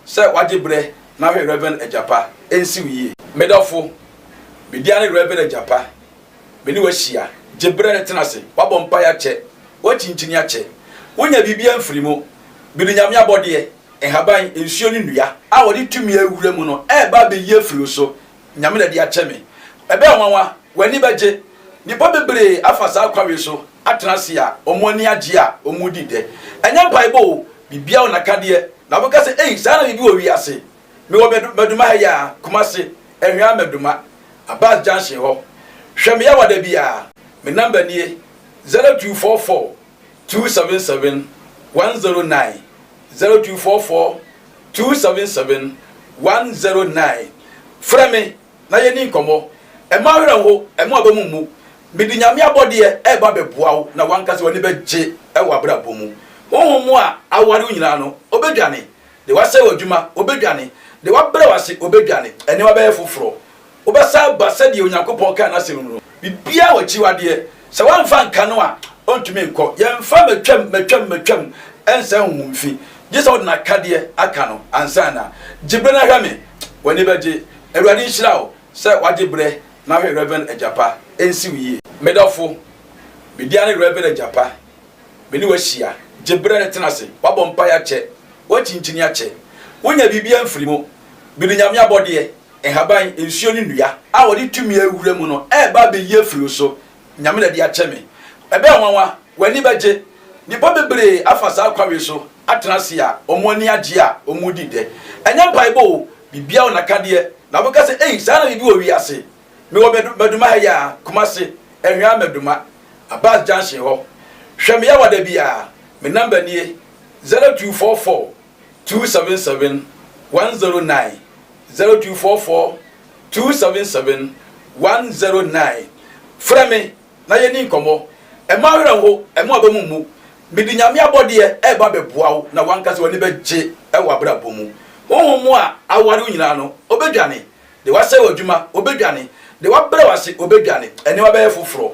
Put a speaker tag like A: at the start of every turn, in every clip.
A: sɛ wagye berɛ na hwɛ Rev. Agyapa, ɛnsi wo yie. Me dɔfo, me din ara ne Rev. Agyapa, me ne wo ahyia, gye berɛ tena ase, woabɔ mpaeɛ akyɛ, woakyinkyini akyɛ, wonya biribiara mfiri mu, mede Nyame abɔdeɛ, nhaban, nsuo ne nnua a wɔde tumi awura mu no reba abɛyi afiri wo so, Nyame na de akyɛ me. Ɛbɛyɛ nwanwa, w'ani bɛgye. Nnipa bebree afa saa kwan wei so atena ase a wɔn ani agye a wɔredi dɛ. Ɛnyɛ mpaebɔ o, biribiara wɔ n'akadeɛ. Na wobɛka sɛ, Ei, saa na biribi wɔ wiase? Mewɔ Maduma ha yi ara, Kumasi, Anhwea Maduma, Abas Junction hɔ. Hwɛ me Yawada biara. Me number nie, 0244 277 109, 0244 277 109. Frɛ me na yɛnni nkɔmmɔ. Mma wo werɛ nho, mma w'aba mu mmu. Mede Nyame abɔdeɛ reba abɛboa wo na w'ankasa w'ani bɛgye wɔ abrabɔ mu. Honhom a aware wo nyinaa no, ɔbɛdwane. Deɛ wasɛe w'adwuma, ɔbɛdwane. Deɛ wabrɛ wo ase, ɔbɛdwane. Nneɛma bɛyɛ foforɔ. Wobɛsan aba sɛdeɛ Onyankopɔn kaa n'asɛm no. Biribiara wɔ akyiwadeɛ. Sɛ woamfa anka no a, ɔntumi nkɔ. Yɛmfa matwam, matwam, matwam nsɛe honhom fi. Gye sɛ wode n'akadeɛ aka no ansa na. Gye berɛ na hwɛ me. W'ani bɛgye. Awurade nhyira wo sɛ woagye berɛ na hwɛ Rev. Agyapa. Ɛnsi wo yie. Me dɔfo, me din ara ne Rev. Agyapa. Me ne wo ahyia. Gye berɛ na tena ase. Woabɔ mpaeɛ akyɛ. Woakyinkyini akyɛ. Wonnya biribiara mfiri mu. Mede Nyame abɔdeɛ. Nhaban, nsuo ne nnua a wɔde tumi awura mu no reba abɛyi afiri wo so. Nyame na de akyɛ me. Ɛbɛyɛ nwanwa, w'ani bɛgye. Nnipa bebree afa saa kwan wei so atena ase a wɔn ani agye a wɔredi dɛ. Ɛnyɛ mpaebɔ o, biribiara wɔ n'akadeɛ. Na wobɛka sɛ, Ei, saa na biribi wɔ wiase? Mewɔ Maduma ha yi ara, Kumasi, Anhwea Maduma, Abas Junction hɔ. Hwɛ me Yawada biara. Me number nie, 0244 277 109. 0244 277 109. Frɛ me na yɛnni nkɔmmɔ. Mma wo werɛ nho, mma w'aba mu mmu. Mede Nyame abɔdeɛ reba abɛboa wo na w'ankasa w'ani bɛgye wɔ abrabɔ mu. Honhom a aware wo nyinaa no, ɔbɛdwane. Deɛ wasɛe w'adwuma, ɔbɛdwane. Deɛ wabrɛ wo ase, ɔbɛdwane. Nneɛma bɛyɛ foforɔ.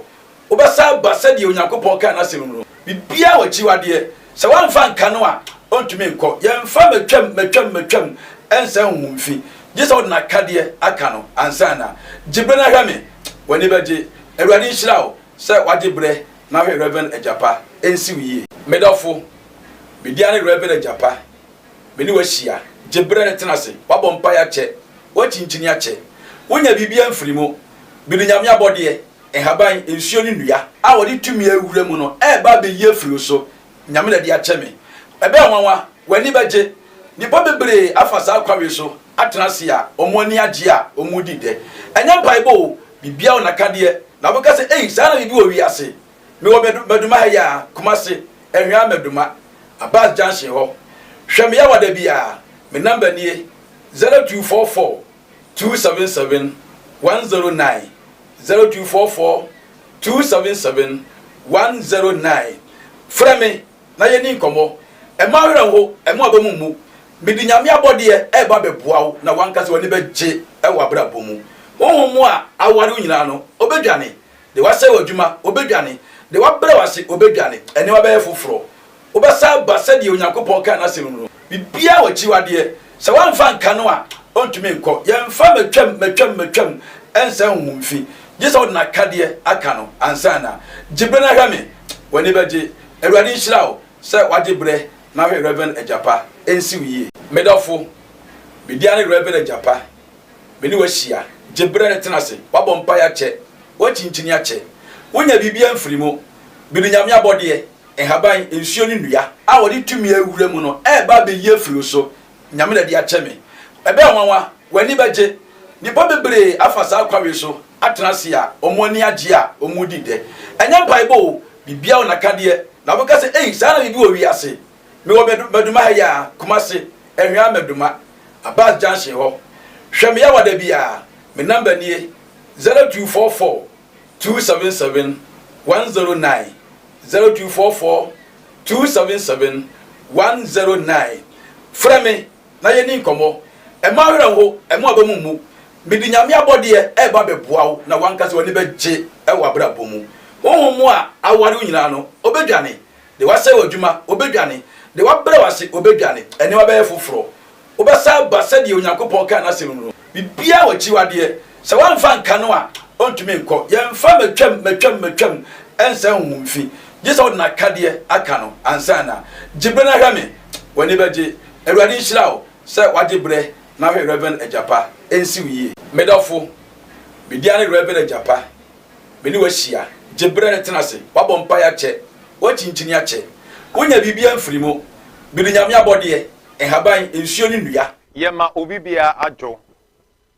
A: Wobɛsan aba sɛdeɛ Onyankopɔn kaa n'asɛm no. Biribiara wɔ akyiwadeɛ. Sɛ woamfa anka no a, ɔntumi nkɔ. Yɛmfa matwam, matwam, matwam nsɛe honhom fi. Gye sɛ wode n'akadeɛ aka no ansa na. Gye berɛ na hwɛ me. W'ani bɛgye. Awurade nhyira wo sɛ woagye berɛ na hwɛ Rev. Agyapa. Ɛnsi wo yie. Me dɔfo, me din ara ne Rev. Agyapa. Me ne wo ahyia. Gye berɛ na tena ase. Woabɔ mpaeɛ akyɛ. Woakyinkyini akyɛ. Wonnya biribiara mfiri mu. Mede Nyame abɔdeɛ. Nhaban, nsuo ne nnua a wɔde tumi awura mu no reba abɛyi afiri wo so. Nyame na de akyɛ me. Ɛbɛyɛ nwanwa, w'ani bɛgye. Nnipa bebree afa saa kwan wei so atena ase a wɔn ani agye a wɔredi dɛ. Ɛnyɛ mpaebɔ o, biribiara wɔ n'akadeɛ. Na wobɛka sɛ, Ei, saa na biribi wɔ wiase? Mewɔ Maduma ha yi ara, Kumasi, Anhwea Maduma, Abas Junction hɔ. Hwɛ me Yawada biara. Me number nie, 0244 277 109 0244 277 109 Frɛ me na yɛnni nkɔmmɔ. Mma wo werɛ nho, mma w'aba mu mmu. Mede Nyame abɔdeɛ reba abɛboa wo na w'ankasa w'ani bɛgye wɔ abrabɔ mu. Honhom a aware wo nyinaa no, ɔbɛdwane. Deɛ wasɛe w'adwuma, ɔbɛdwane. Deɛ wabrɛ wo ase, ɔbɛdwane. Nneɛma bɛyɛ foforɔ. Wobɛsan aba sɛdeɛ Onyankopɔn kaa n'asɛm no. Biribiara wɔ akyiwadeɛ. Sɛ woamfa anka no a, ɔntumi nkɔ. Yɛmfa matwam, matwam, matwam nsɛe honhom fi. Gye sɛ wode n'akadeɛ aka no ansa na. Gye berɛ na hwɛ me. W'ani bɛgye. Awurade nhyira wo sɛ woagye berɛ na hwɛ Rev. Agyapa. Ɛnsi wo yie. Me dɔfo, me din ara ne Rev. Agyapa. Me ne wo ahyia. Gye berɛ tena ase. Woabɔ mpaeɛ akyɛ. Woakyinkyini akyɛ. Wonnya biribiara mfiri mu. Mede Nyame abɔdeɛ. Nhaban, nsuo ne nnua a wɔde tumi awura mu no reba abɛyi afiri wo so. Nyame na de akyɛ me. Ɛbɛyɛ nwanwa, w'ani bɛgye. Nnipa bebree afa saa kwan wei so atena ase a wɔn ani agye a wɔredi dɛ. Ɛnyɛ mpaebɔ o, biribiara wɔ n'akadeɛ. Na wobɛka sɛ, Ei, saa na biribi wɔ wiase? Mewɔ Maduma ha yi ara, Kumasi, Anhwea Maduma, Abas Junction hɔ. Hwɛ me Yawada biara. Me number nie, 0244 277 109 0244 277 109 Frɛ me na yɛnni nkɔmmɔ. Mma wo werɛ nho, mma w'aba mu mmu. Mede Nyame abɔdeɛ reba abɛboa wo na w'ankasa w'ani bɛgye wɔ abrabɔ mu. Honhom a aware wo nyinaa no, ɔbɛdwane. Deɛ wasɛe w'adwuma, ɔbɛdwane. Deɛ wabrɛ wo ase, ɔbɛdwane. Nneɛma bɛyɛ foforɔ. Wobɛsan aba sɛdeɛ Onyankopɔn kaa n'asɛm no. Biribiara wɔ akyiwadeɛ. Sɛ woamfa anka no a, ɔntumi nkɔ. Yɛmfa matwam, matwam, matwam nsɛe honhom fi. Gye sɛ wode n'akadeɛ aka no ansa na. Gye berɛ na hwɛ me. W'ani bɛgye. Awurade nhyira wo sɛ woagye berɛ na ahwɛ Rev. Agyapa. Ɛnsi wo yie. Me dɔfo, me din ara ne Rev. Agyapa. Me ne wo ahyia. Gye berɛ na tena ase. Woabɔ mpaeɛ akyɛ. Woakyinkyini akyɛ. Wonya biribiara mfiri mu. Biri Nyame abɔdeɛ, nhaban, nsuo ne nnua.
B: Yɛma obi biara adwo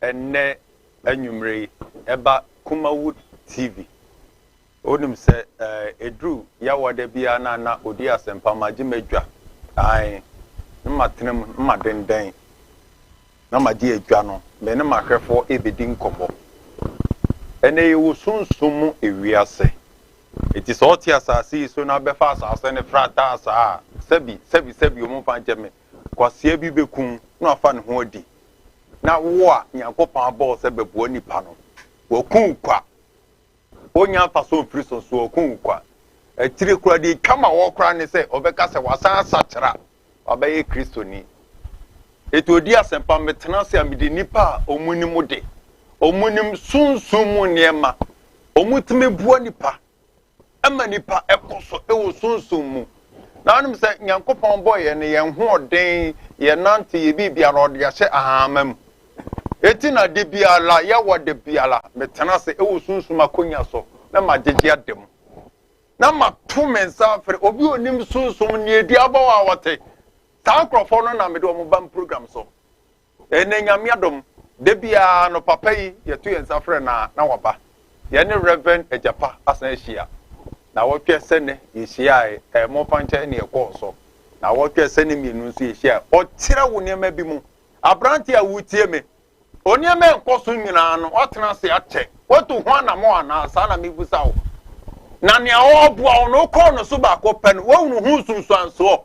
B: ɛnnɛ anwummere yi ɛba Kumawood TV. Wonim sɛ ɛduru Yawada biara na na ɔdi asɛmpa magye m'adwa, ae, na matena mu na madendɛn na magye adwa no, me ne m'ahwɛfoɔ rebɛdi nkɔmmɔ. Ɛnnɛ yɛwɔ sunsum mu ewiase. Enti sɛ ɔte asase yi so na bɛfa asase no frataa saa a, sɛbi, sɛbi, sɛbi, wɔn mfa nkyɛ me, kwasea bi bɛku wo na wafa ne ho adi. Na wo a Nyankopɔn abɔ wo sɛ bɛboa nnipa no, waku wo kwa. Ɔnnya mfasoɔ mfiri so nso waku wo kwa. Akyire koraa deɛ ɛtwa ma wɔ koraa ne sɛ ɔbɛka sɛ wasan asakyera, wabɛyɛ Kristoni. Enti ɔdi asɛmpa, metena ase a mede nnipa a wɔnim de, wɔnim sunsum mu nneɛma, Wɔtumi boa nipa ma nipa kɔ so wɔ sunsum mu. Na wonim sɛ Nyankopɔn bɔɔ yɛn no, yɛn hoɔden, yɛn nante, yɛn biribiara ɔde ahyɛ ahama mu. Eti na de biara, yɛwɔ de biara, metena ase wɔ sunsum akonnwa so na magyegye ada mu. Na mato me nsa afrɛ obi a onim sunsum nea edi abɔ a wɔte. Saa nkurɔfoɔ no na mede wɔn ba program so. Ɛnnɛ Nyame adom, da biara no papa yi yɛto yɛn nsa frɛ no a na waba. Yɛne Rev. Agyapa asan ahyia. Nawɔtwe sɛ nnɛ yɛhyiae, ɛɛ momfa nkyɛ ɛne ɛkɔɔ so. Nawɔtwe sɛ ne mmienu nso yɛhyiae. Ɔkyerɛ wo nneɛma bi mu. Aberante a wotie me, onneɛma ɛnkɔ so nyinaa no, woatena ase akyɛ. Woatu ho anammɔn anaa? Saa na mebisa wo. Na nea ɔreboa wo no, wokɔɔ no so baako pɛ no, woahunu ho nsunsuansoɔ.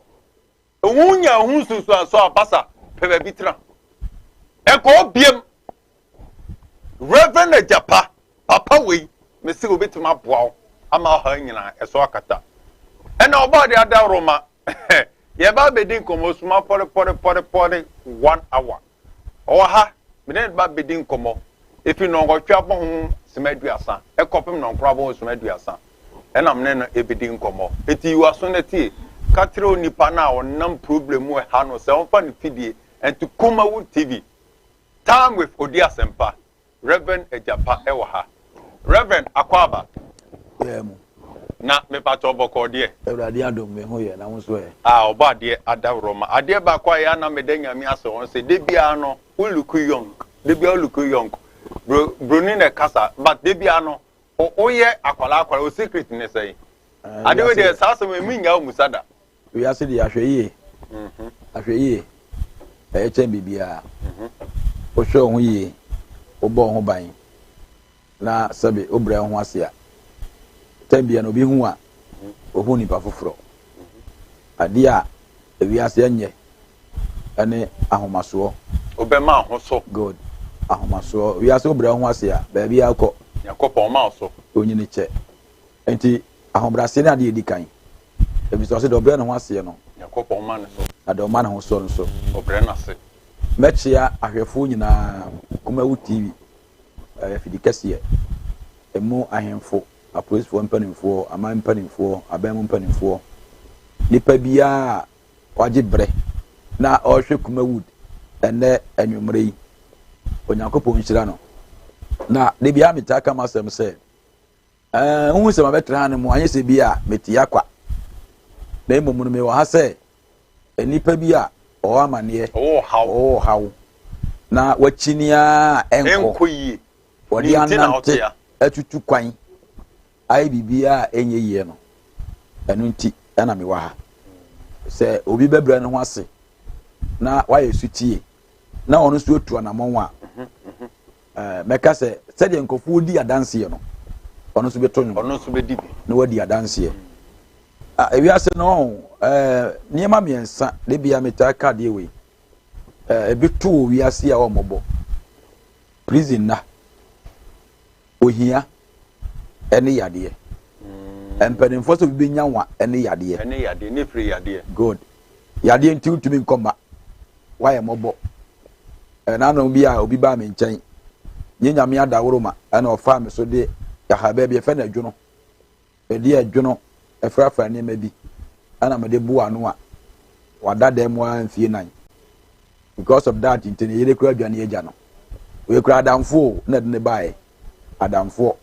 B: Wo nya ho nsunsuanso a basa pɛ baabi tena. Ɛnkɔ hɔ biem. Reverend Agyapa, papa wei, mese obetumi aboa wo ama ɔhaw nyinaa ɛso akata. Ɛna ɔbaa de adaworoma. Yɛba abɛdi nkɔmmɔ suma pɔre pɔre pɔre pɔre one hour. Ɔwɔ ha, me ne no ba bɛdi nkɔmmɔ ɛfiri nnɔnwɔtwe abɔ ho sima aduasa kɔpem nnɔnkron abɔ ho sima aduasa ɛna me ne no ɛbɛdi nkɔmmɔ. Enti yi w'aso na tie. Ka kyerɛ onipa no a ɔnam problem mu ɛha no sɛ ɔmfa ne fidie nto Kumawood TV. Time with Odi Asɛmpa. Rev. Agyapa wɔ ha. Rev. Akwaaba.
A: Yeah, mu.
B: Na mepakyɛw bɔkɔɔ deɛ.
A: Awurade adom me ho yɛ na wo nso ɛ?
B: Ah ɔbɔ adeɛ adaworoma. Adeɛ baako a ɛyɛ a na meda Nyame ase wɔ ho sɛ da biara no wo look young. Da biara wo look young. Bro broni na ɛkasa but da biara no wo woyɛ akwadaa akwadaa wo secret ne sɛn? Ade wei deɛ saa asɛm wei mennya wo musa da.
A: Wiase deɛ ahwɛyie ahwɛyie ɛyɛ kyɛn biribiara. Wohwɛ wo ho yie, wobɔ wo ho ban na sɛbe wobrɛ wo ho ase a, tɛm bia na obi hu a, ohu nipa foforɔ. Adeɛ a ewiase ɛnyɛ ɛne ahomasoɔ.
B: Wobɛma ho so.
A: Good. Ahomasoɔ. Wiase wobrɛ wo ho ase a, baabi a wokɔ.
B: Nyankopɔn ma wo so.
A: Onyini kyɛ. Enti ahobrɛaseɛ ne adeɛ a ɛdi kan, ɛfiri sɛ ɔse deɛ ɔbrɛ ne ho aseɛ no,
B: Nyankopɔn ma ne so.
A: Na deɛ ɔma ne ho soɔ no nso,
B: Ɔbrɛ no ase.
A: Mɛkyea ahwɛfoɔ nyinaa, Kumawu TV, ɛyɛ afidi kɛseɛ, ɛmu ahemfo, apolisifoɔ mpanimfoɔ, aman mpanimfoɔ, aban mu mpanimfoɔ, nipa biara a wagye berɛ na ɔrehwɛ Kumawood ɛnnɛ anwummerɛ yi, Onyankopɔn nhyira no. Na da biara metaa ka m'asɛm sɛ, Ɛɛ, wohu sɛ mabɛtena ha no mu, anyɛ sɛ bi a mete akwa, na mmom no mewɔ ha sɛ nnipa bi a ɔwɔ amaneɛ,
B: ɔwɔ
A: ɔhaw, na wakyini ara a ɛnkɔ
B: yie,
A: wɔde anante atutu kwan ayɛ biribiara a ɛnyɛ yie no, ɛno nti ɛna mewɔ ha. Sɛ obi bɛbrɛ ne ho ase na wayɛ sutie na ɔno nso atu anamɔn a, Mɛka sɛ sɛdeɛ nkurɔfoɔ di adanseɛ no, ɔno nso bɛtɔ nnwom.
B: Ɔno nso bɛdi bi.
A: Na wadi adanseɛ. Ah, ewiase no, ɛɛ nneɛma mmiɛnsa de bia metaa ka adeɛ wei. Ɛɛ ebi to wɔ wiase a wɔmmɔbɔ. Prison na, ohia, ɛne yadeɛ. Mpanimfoɔ sɛ obi bɛnya nwa ɛne yadeɛ.
B: Ɛne yadeɛ, ne firi yadeɛ.
A: Good. Yadeɛ nti wotumi nkɔ mma. Woayɛ mmɔbɔ. Ɛnanom bi a obi baa me nkyɛn, nye Nyame adaworoma ɛna ɔfaa me so de ahabaa bi yɛfrɛ no ɛdwono. Mede ɛdwono ɛfrafra nneɛma bi ɛna mede boa ano a wada dan mu ara mfie nan. Because of that nti ne yere kura dwane agya no. Wei kura adamfo o na ɛde ne baeɛ. Adamfoɔ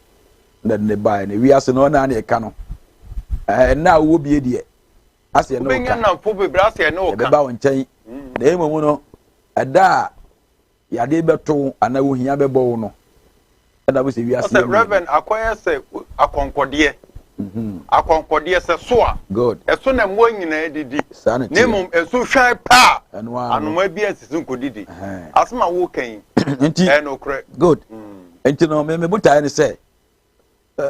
A: na ɛde ne baeɛ. Na wiase no ɔna na ɛka no. Ɛnna a wowɔ bie deɛ asɛ ɛne wo ka.
B: Nnamfo bebree asɛ ɛne wo ka.
A: Ɛbɛba wo nkyɛn. Na mmom no ɛda a yadeɛ bɛto wo anaa ohia bɛbɔ wo no ɛna wo sɛ wiase
B: yɛ Reverend akɔyɛ sɛ akɔnkɔdeɛ. Akɔnkɔdeɛ sɛ so a.
A: Good.
B: Ɛso na mmoa nyinaa didi.
A: Saa na
B: Na mmom ɛso hwan paa. Anoma bi ansisi nkɔdidi. Asɛm a woka yi.
A: Nti.
B: Ɛyɛ nokorɛ.
A: Good. Nti no me me botaeɛ ne sɛ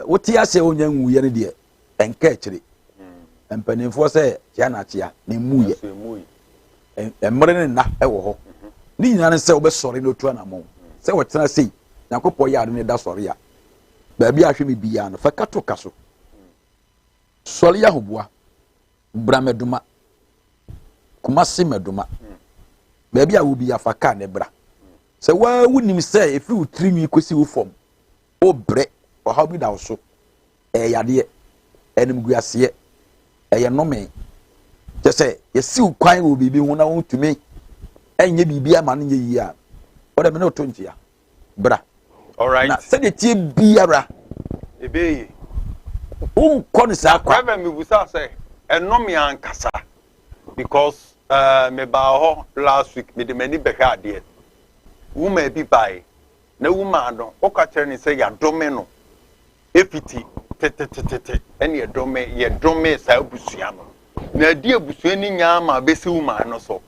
A: wote ase a wonya nwuiɛ no deɛ ɛnka akyire. Mpanimfoɔ sɛ kyea na akyea na emuiɛ. Mmerɛ ne nna wɔ hɔ. Ne nyinaa ne sɛ wobɛsɔre na otu anammɔn. Sɛ wɔtena sei, Nyankopɔn yɛ ade ne da sɔre a, baabi a ahwɛ me biara no, fa ka to ka so. Sɔre yɛ ahoboa. Bra mɛdoma. Kumasi mɛdoma. Baabi a wo bi afa kaa ne bra. Sɛ waa wonim sɛ ɛfiri wo tirinwi kɔsi wo fam, wobrɛ, ɔhaw bi da wo so, ɛyɛ yadeɛ, animguaseɛ, ɛyɛ nnome. Kyɛ sɛ yɛsiw kwan wɔ biribi ho na wontumi nyɛ biribi ama no nyɛ yie a, wɔde me ne woto nkyea. Bra.
B: Alright.
A: Na sɛdeɛ tie biara.
B: Ebeye.
A: Wonkɔ no saa kwa.
B: Reverend mebusa sɛ ɛnome ankasa because uh, mebaa hɔ last week mede m'ani bɛhwɛ adeɛ. Woman bi bae na woman no woka kyerɛ ne sɛ yɛadome no efiti tetetete ɛne yɛdome yɛdome saa abusua no na adi abusua no nyaa ma abɛsi woman no so.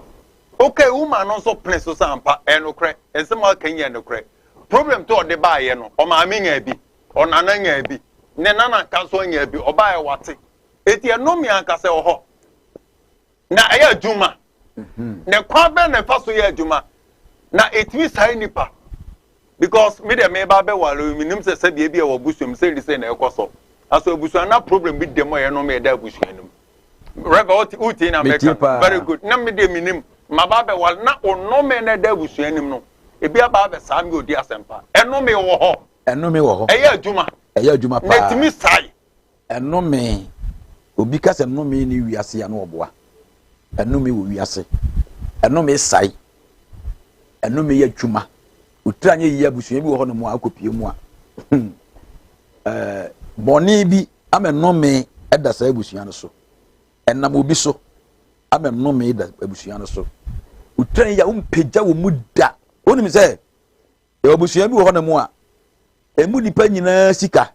B: Okay, woman no nso pene so sɛ ampa ɛyɛ nokorɛ, nsɛm a ɔka nyɛ nokorɛ. Problem to ɔde baayɛ no, ɔmaame nyaa bi, ɔnana nyaa bi, ne nana nka nso nyaa bi, ɔbaayɛ wate. Eti ɛnome ankasa wɔ hɔ. Na ɛyɛ adwuma. Na kwan bɛn na ɛfa so yɛ adwuma? Na ɛtumi sae nipa. Because me deɛ meba abɛware menim sɛ sɛdeɛ ebi a wɔ abusua mu sɛ sɛ na ɛkɔ so. Aso abusua na problem bi dɛm a ɛyɛ nome ɛda abusua no mu. Reverend wote wotie na mɛka very good na me deɛ menim maba abɛware na ɔnome na ɛda abusua no mu no ebi aba abɛsaa me odi asɛmpa. Ɛnome wɔ hɔ.
A: Ɛnome wɔ hɔ.
B: Ɛyɛ adwuma.
A: Ɛyɛ adwuma paa.
B: Na ɛtumi sae.
A: Ɛnome, obi ka sɛ nnome ne wiase a na ɔboa. Ɛnome wɔ wiase. Ɛnome sae. Ɛnome yɛ adwuma. Otiri anyɛ yie abusua bi wɔ hɔ nom a akɔpie mu a ɛɛ bɔne bi ama nnome ɛda saa abusua no so. Ɛnam obi so ama nnome da abusua no so. Otiri anyɛ yie a wompagya wɔ mu da. Wonim sɛ yɛwɔ abusua bi wɔ hɔ nom a emu nipa nyinaa sika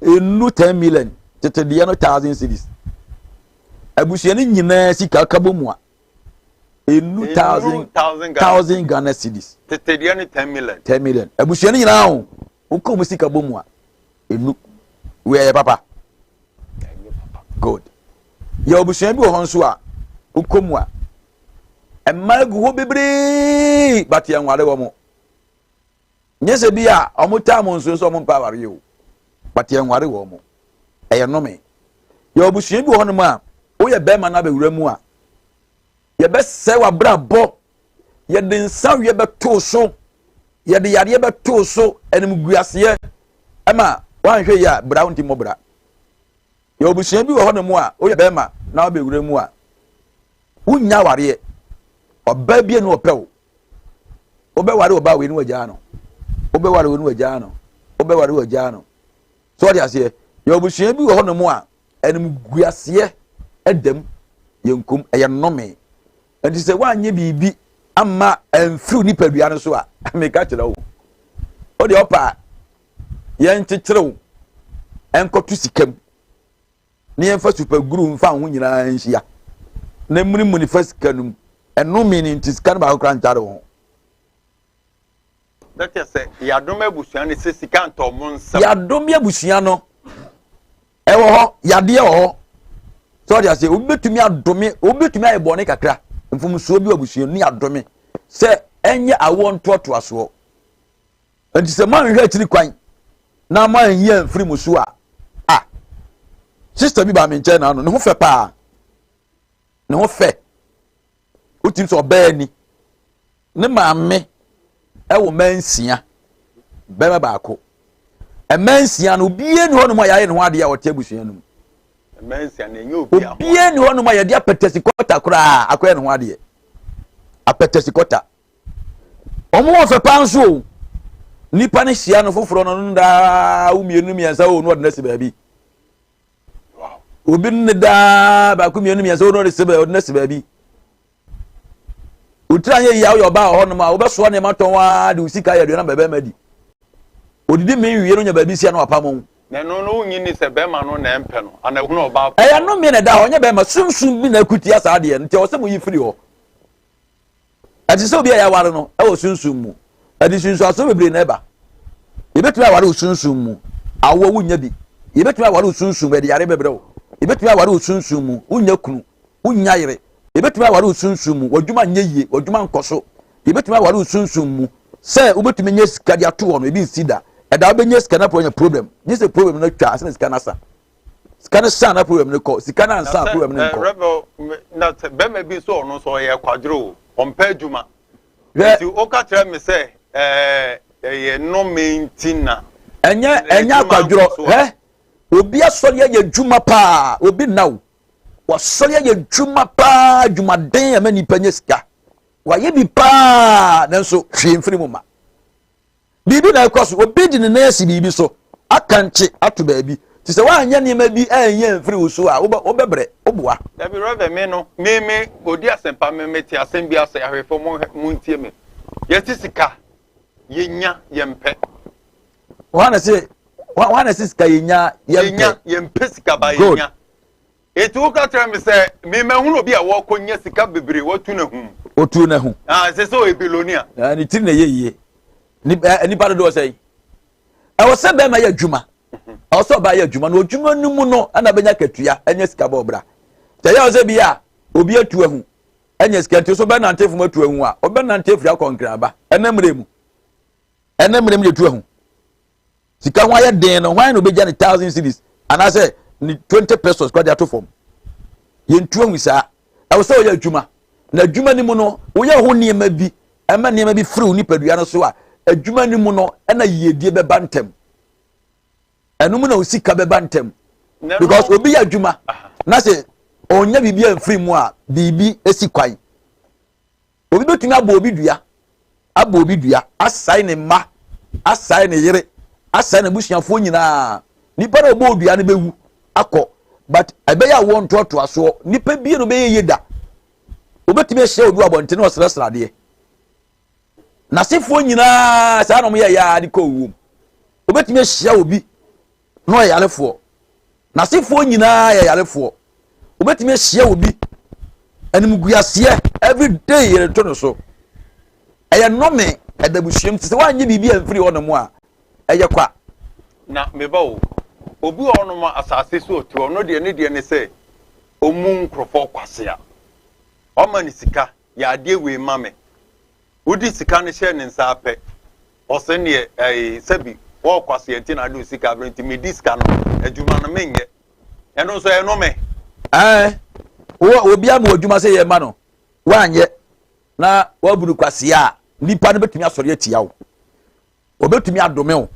A: enu 10 million, tete deɛ no 1,000 cedis. Abusua no nyinaa sika ka bɔ mu a enu thousand Ghana cedis.
B: Tete deɛ no 10 million.
A: 10 million abusua no nyinaa o, wokɔ mu sika bɔ mu a enu wei yɛ papa. Good. Yɛ abusua bi wɔ hɔ nso a wokɔ mu a mmaa gu hɔ bebree, but yɛn nware wɔn. Nyɛ sɛ bi a wɔn taa mo nso nso wɔn mpa awareɛ o, but yɛn nware wɔn. Ɛyɛ nnome. Yɛ abusua bi wɔ hɔnom a woyɛ bɛrima no abɛwura mu a yɛbɛsɛe w'abrabɔ, yɛde nsaweɛ bɛtoo so, yɛde yadeɛ bɛtoo so, animguaseɛ ɛma woanhwɛ yi a bra wonti mmɔ bra. Yɛ abusua bi wɔ hɔnom a woyɛ bɛrima na wabɛwura mu a wonnya awareɛ, ɔbaa bi ne ɔpɛ wo, wobɛware ɔbaa wei ne wagyaa no, wobɛware wei ne wagyaa no, wobɛware wagyaa no. So ɔde aseɛ yɛ abusua bi wɔ hɔnom a animguaseɛ ɛdam yɛ nkom, ɛyɛ nnome. Nti sɛ woanyɛ biribi ama ɛmfiriw nipadua no so a, meka kyerɛ wo, wode ɔpa a yɛnkyekyere wo ɛnkɔto sika mu na yɛmfa super glue mfa ho nyinaa nhyia na munimuni fa sika no mu, ɛnome no nti sika no baako kora nkyare wo ho.
B: Bɛkyɛ sɛ yɛadom abusua no sɛ sika ntɔ mo nsam.
A: Yɛadom abusua no ɛwɔ hɔ, yadeɛ wɔ hɔ. Sɛ ɔde aseɛ, obi bɛtumi adome, obi bɛtumi ayɛ bɔne kakra, mfomsoɔ bi wɔ abusua no ne yɛadome sɛ ɛnyɛ awoɔ ntoatoasoɔ. Nti sɛ moanhwɛ akyiri kwan na moanyi amfiri mo so a, a sister bi baa me nkyɛn na ano ne ho fɛ paa, ne ho fɛ. Wotumi sɛ ɔbaa ni. Ne maame ɛwɔ mmaa nsia, bɛrima baako. Mmaa nsia no, obiara ni hɔnom a yɛayɛ ne ho adeɛ a ɔte abusua no mu. Obiara ni hɔnom a yɛde apɛtɛsi kɔta koraa akɔyɛ ne ho adeɛ. Apɛtɛsi kɔta. Wɔn wɔ fɛ paa nso o. Nipa no hyia no foforɔ no daa wo mmienu mmiɛnsa o na ɔde no asi baabi. Obi ne daa baako mmienu mmiɛnsa o na ɔde no asi baabi. Wotiri anyɛ yie a woyɛ ɔbaa wɔ hɔnom a wobɛsoa nneɛma tɔn ara de wo sika ayɛ aduane ama bɛrima di. Odidi mee wie no nya baabi si a na wapam wo.
B: Na ɛno no wonnye nni sɛ bɛrima no na ɛmpɛ no anaa ehunu ɔbaa foforɔ?
A: Ɛyɛ nnome na ɛda hɔ, ɛnyɛ bɛrima. Sunsum bi na akutia saa adeɛ no nti ɛwɔ sɛ moyi firi hɔ. Ɛte sɛ obi a yɛaware no wɔ sunsum mu. Ɛde nsunsuansoɔ bebree na ɛba. Yɛbɛtumi aware wo sunsum mu, awoɔ wonnya bi. Yɛbɛtumi aware wo sunsum mu, ɛde yare bɛbrɛ wo. Yɛbɛtumi aware wo sunsum mu, wonnya kunu, wonnya yere. Yɛbɛtumi aware wo sunsum mu, w'adwuma nyɛ yie, w'adwuma nkɔ so. Yɛbɛtumi aware wo sunsum mu sɛ wobɛtumi anya sika de ato hɔ no, ebi nsi da. Ɛda wobɛnya sika na anya problem. Gye sɛ problem no atwa ansa na sika no asa. Sika no sa na problem no kɔ. Sika no ansa a problem no nkɔ.
B: Rebel, na sɛ bɛrima bi nso ɔno nso ɔyɛ kwadworo o, ɔmpɛ adwuma. Nti woka kyerɛ me sɛ ɛɛ ɛyɛ nnome nti na.
A: Ɛnyɛ ɛnyɛ akwadworɔ hɛ obi asɔre ayɛ adwuma paa obi nna o wasɔre ayɛ adwuma paa adwumaden ɛma nipa nyɛ sika wayɛ bi paa nanso hwee mfiri mu ma biribi na ɛkɔ so obi de ne nan asi biribi so akankye ato baabi te sɛ woanyɛ nneɛma bi anyɛ mfiri wo so a wobɛbrɛ woboa.
B: Dabi Reverend me no me me odi asɛmpa me me te asɛm bi ase ahwɛfo mo mo ntie me yɛte sika yɛnya yɛmpɛ.
A: Wɔn na se wɔn na se sika yɛnya yɛmpɛ.
B: Yɛnya yɛmpɛ sika ba yɛnya. Eti woka kyerɛ me sɛ memahunu obi a wɔkɔnya sika bebree watu ne ho.
A: Otu ne ho.
B: Ah, ɛsɛ sɛ ɔyɛ bilonia.
A: Ah, ne tiri na ɛyɛ yie. Nipa dodoɔ sɛ yi. Ɛwɔ sɛ bɛrima yɛ adwuma. Ɛwɔ sɛ ɔbaa yɛ adwuma na adwuma no mu no ɛna bɛnya katua ɛnyɛ sika bɔ ɔbra. Sɛ ɛyɛ sɛ bi a obi atu ahu ɛnyɛ sika nti so bɛnante fam atu ahu a ɔbɛnante afiri akɔ nkraba ɛnɛ mmerɛ mu ɛnɛ mmerɛ mu de tu ahu. Sika ho ayɛ den no, hwan na obegya ne thousand cedis anaasɛ ne 20 pesos kora de ato fam? Yɛntu ahu saa. Ɛwɔ sɛ ɔyɛ adwuma. Na adwuma no mu no, woyɛ ho nneɛma bi, ɛma nneɛma bi firi wo nipadua no so a, adwuma no mu no, ɛna yiedie bɛba ntɛm. Ɛno mu na wo sika bɛba ntɛm. Because obi yɛ adwuma, na sɛ ɔnya biribi amfiri mu a, biribi si kwan. Obi bɛtumi abɔ obi dua, abɔ obi dua, asae ne mma, asae ne yere, asae n'abusuafoɔ nyinaa. Nipa na ɔbɔ dua no bɛwu akɔ, but ɛbɛyɛ awoɔ ntoatoasoɔ. Nipa bie no bɛyɛ yie da. Obɛtumi ahyia obi wɔ abɔnten na ɔsrɛsrɛ adeɛ. N'asefoɔ nyinaa saa na wɔyɛ yɛ de kɔ owuom. Obɛtumi ahyia obi na ɔyɛ yarefoɔ. N'asefoɔ nyinaa yɛ yarefoɔ. Wobɛtumi ahyia obi animguaseɛ everyday yɛreto no so. Ɛyɛ nnome ɛda busuam te sɛ woanyɛ biribi amfiri hɔ nom a ɛyɛ kwa.
B: Na meba o, obi wɔ hɔnom a asase so ɔte hɔ, ɔno deɛ ne deɛ ne sɛ ɔmmu nkurɔfoɔ kwasea. Wama no sika, yɛ adeɛ wei ma me. Wode sika no hyɛɛ ne nsa ara pɛ, ɔse neɛ ɛɛ sɛbi wɔɔ kwasea nti na ade wo sika abrɛ nti medi sika no adwuma no menyɛ. Ɛno nso ɛyɛ nome.
A: Ɛɛ wɔ obi ama adwuma sɛ yɛ ma no woanyɛ na woabunu kwasea a nipa no bɛtumi asɔre atia wo. Ɔbɛtumi adome wo.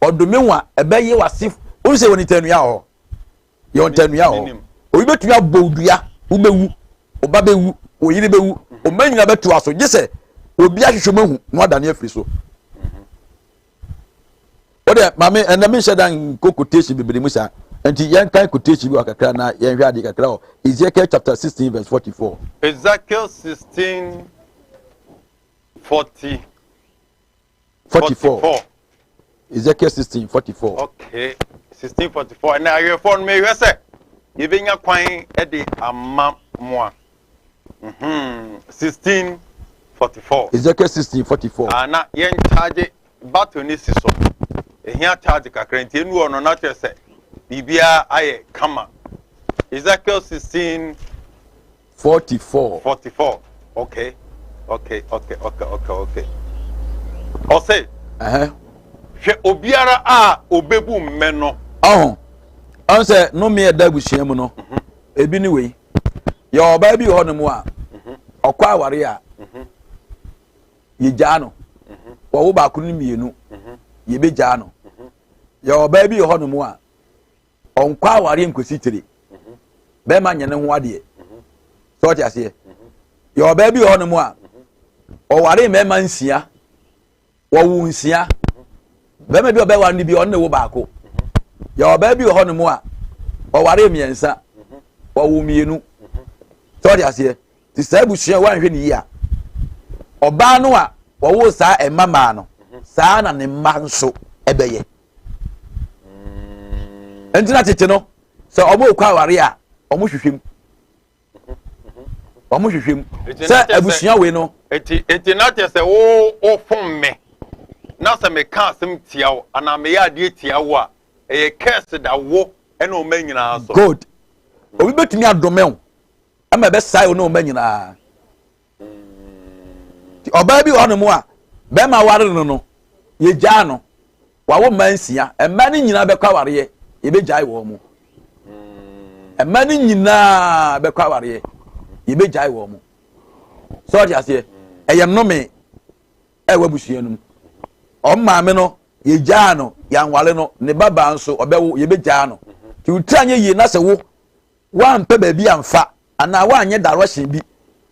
A: Ɔdome wo a ɛbɛyɛ w'ase wohu sɛ yɛwɔ nitanua wɔ hɔ. Yɛwɔ ntanua wɔ hɔ. Obi bɛtumi abɔ wo dua, wobɛwu, wo ba bɛwu, wo yere bɛwu, wo mma nyinaa bɛtoa so gye sɛ obi ahwehwɛ mu ahu na wadane afiri so. Wode maame ɛnna menhyɛ da nkɔ quotation bebree mu saa nti yɛnkan quotation bi wɔ kakra na yɛnhwɛ adeɛ kakra wɔ Ezekiel chapter 16 verse 44.
B: Ezekiel 16 40
A: 44. Ezekiel 16 44.
B: Okay, 16 44. Ɛnna ahwɛfoɔ no mehwɛ sɛ yɛbɛnya kwan de ama mo a. 16 44.
A: Ezekiel 16 44.
B: Ah, na yɛn charge battle ne si so. Ehia charge kakra nti enu ɔno na kyerɛ sɛ biribiara ayɛ kama. Ezekiel 16
A: 44.
B: 44 okay okay okay okay okay okay ɔsɛ hwɛ obiara a obebu mmɛ no.
A: ɔho ɔn sɛ nnome ɛda abusua mu no mhm. ebi ne wei yɛ ɔbaa bi wɔ hɔ nom a mhm. Ɔkɔ aware a, yɛgyaa no. Wɔwo baako no mmienu, yɛbɛgyaa no. Yɛwɔ ɔbaa bi wɔ hɔnom a, ɔnkɔ awareɛ nkɔsi tire. Bɛrima nyɛ ne ho adeɛ. Sɛ ɔte aseɛ. Yɛwɔ ɔbaa bi wɔ hɔnom a, ɔware mmarima nsia. Wɔwo nsia. Bɛrima bi a ɔbɛware no bi ɔne ne wo baako. Yɛwɔ ɔbaa bi wɔ hɔnom a, ɔware mmiɛnsa. Wɔwo mmienu. Sɛ ɔte aseɛ. Te saa abusua wanhwɛ ne yie a, ɔbaa no a wɔwoo saa mma maa no, saa na ne mma nso ɛbɛyɛ. Nti na tete no, sɛ wɔn rekɔ aware a, wɔn hwehwɛ mu. Wɔn hwehwɛ mu sɛ abusua wei no.
B: Eti eti na kyerɛ sɛ wo wofom me na sɛ meka asɛm tia wo anaa meyɛ adeɛ tia wo a, ɛyɛ curse da wo ɛne wo mma nyinaa so.
A: Good. Obi betumi adome wo ama ɛbɛsae wo ne wo mma nyinaa. Nti ɔbaa bi wɔ hɔnom a bɛrima ware no no, yɛgyaa no, wawo mma nsia. Mma no nyinaa bɛkɔ awareɛ, yɛbɛgyae wɔn mo. Mma no nyinaa bɛkɔ awareɛ, yɛbɛgyae wɔn mo. Sɛ ɔte aseɛ, ɛyɛ nnome ɛwɔ abusua no mu. Ɔn maame no, yɛgyaa no, yɛanware no, ne babaa nso ɔbɛwo, yɛbɛgyaa no. Nti wo tiri anyɛ yie na sɛ wo woampɛ baabi amfa anaa woanyɛ direction bi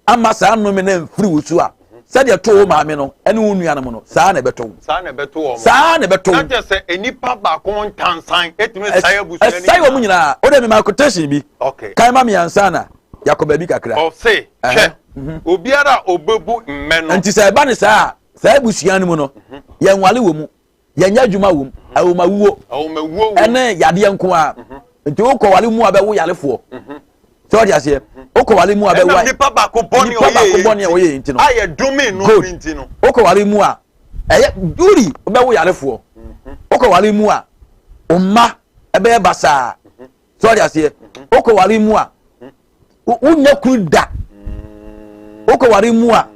A: amma saa nnome no amfiri wo so a, sɛdeɛ ɛtoo wo maame no ne wo nuanom no, saa na ɛbɛtɔ wo.
B: Saa na ɛbɛto wɔn.
A: Saa na ɛbɛtɔ wo.
B: Na kyerɛ sɛ nnipa baako ntansan etumi sɛe abusua no
A: nyinaa. Ɛsɛe wɔn nyinaa. O de mema quotation bi.
B: Okay.
A: Kan ma me ansa na yɛakɔ baabi kakra.
B: Ɔse, hwɛ, mhm. obiara a obebu mmɛ no.
A: Nti sɛ ɛba ne saa a, saa abusua no mu no, mhm. yɛnwale wɔ mu. Yɛnyɛ adwuma wom, awomawuo ɛne yadeɛ nko a. Mhm. Nti wokɔ wale mu a bɛwo yarefoɔ. Mhm. Sɛ ɔde aseɛ, mhm. wokɔ wale mu a bɛwo
B: nipa baako bɔne
A: a ɔyɛ nti
B: no.
A: Good. Wokɔ wale mu a ɛyɛ duri wobɛwo yarefoɔ. Wokɔ wale mu a mma ɛbɛyɛ basaa. Sɛ ɔde aseɛ, wokɔ wale mu a wonya kunu da. Wokɔ wale mu a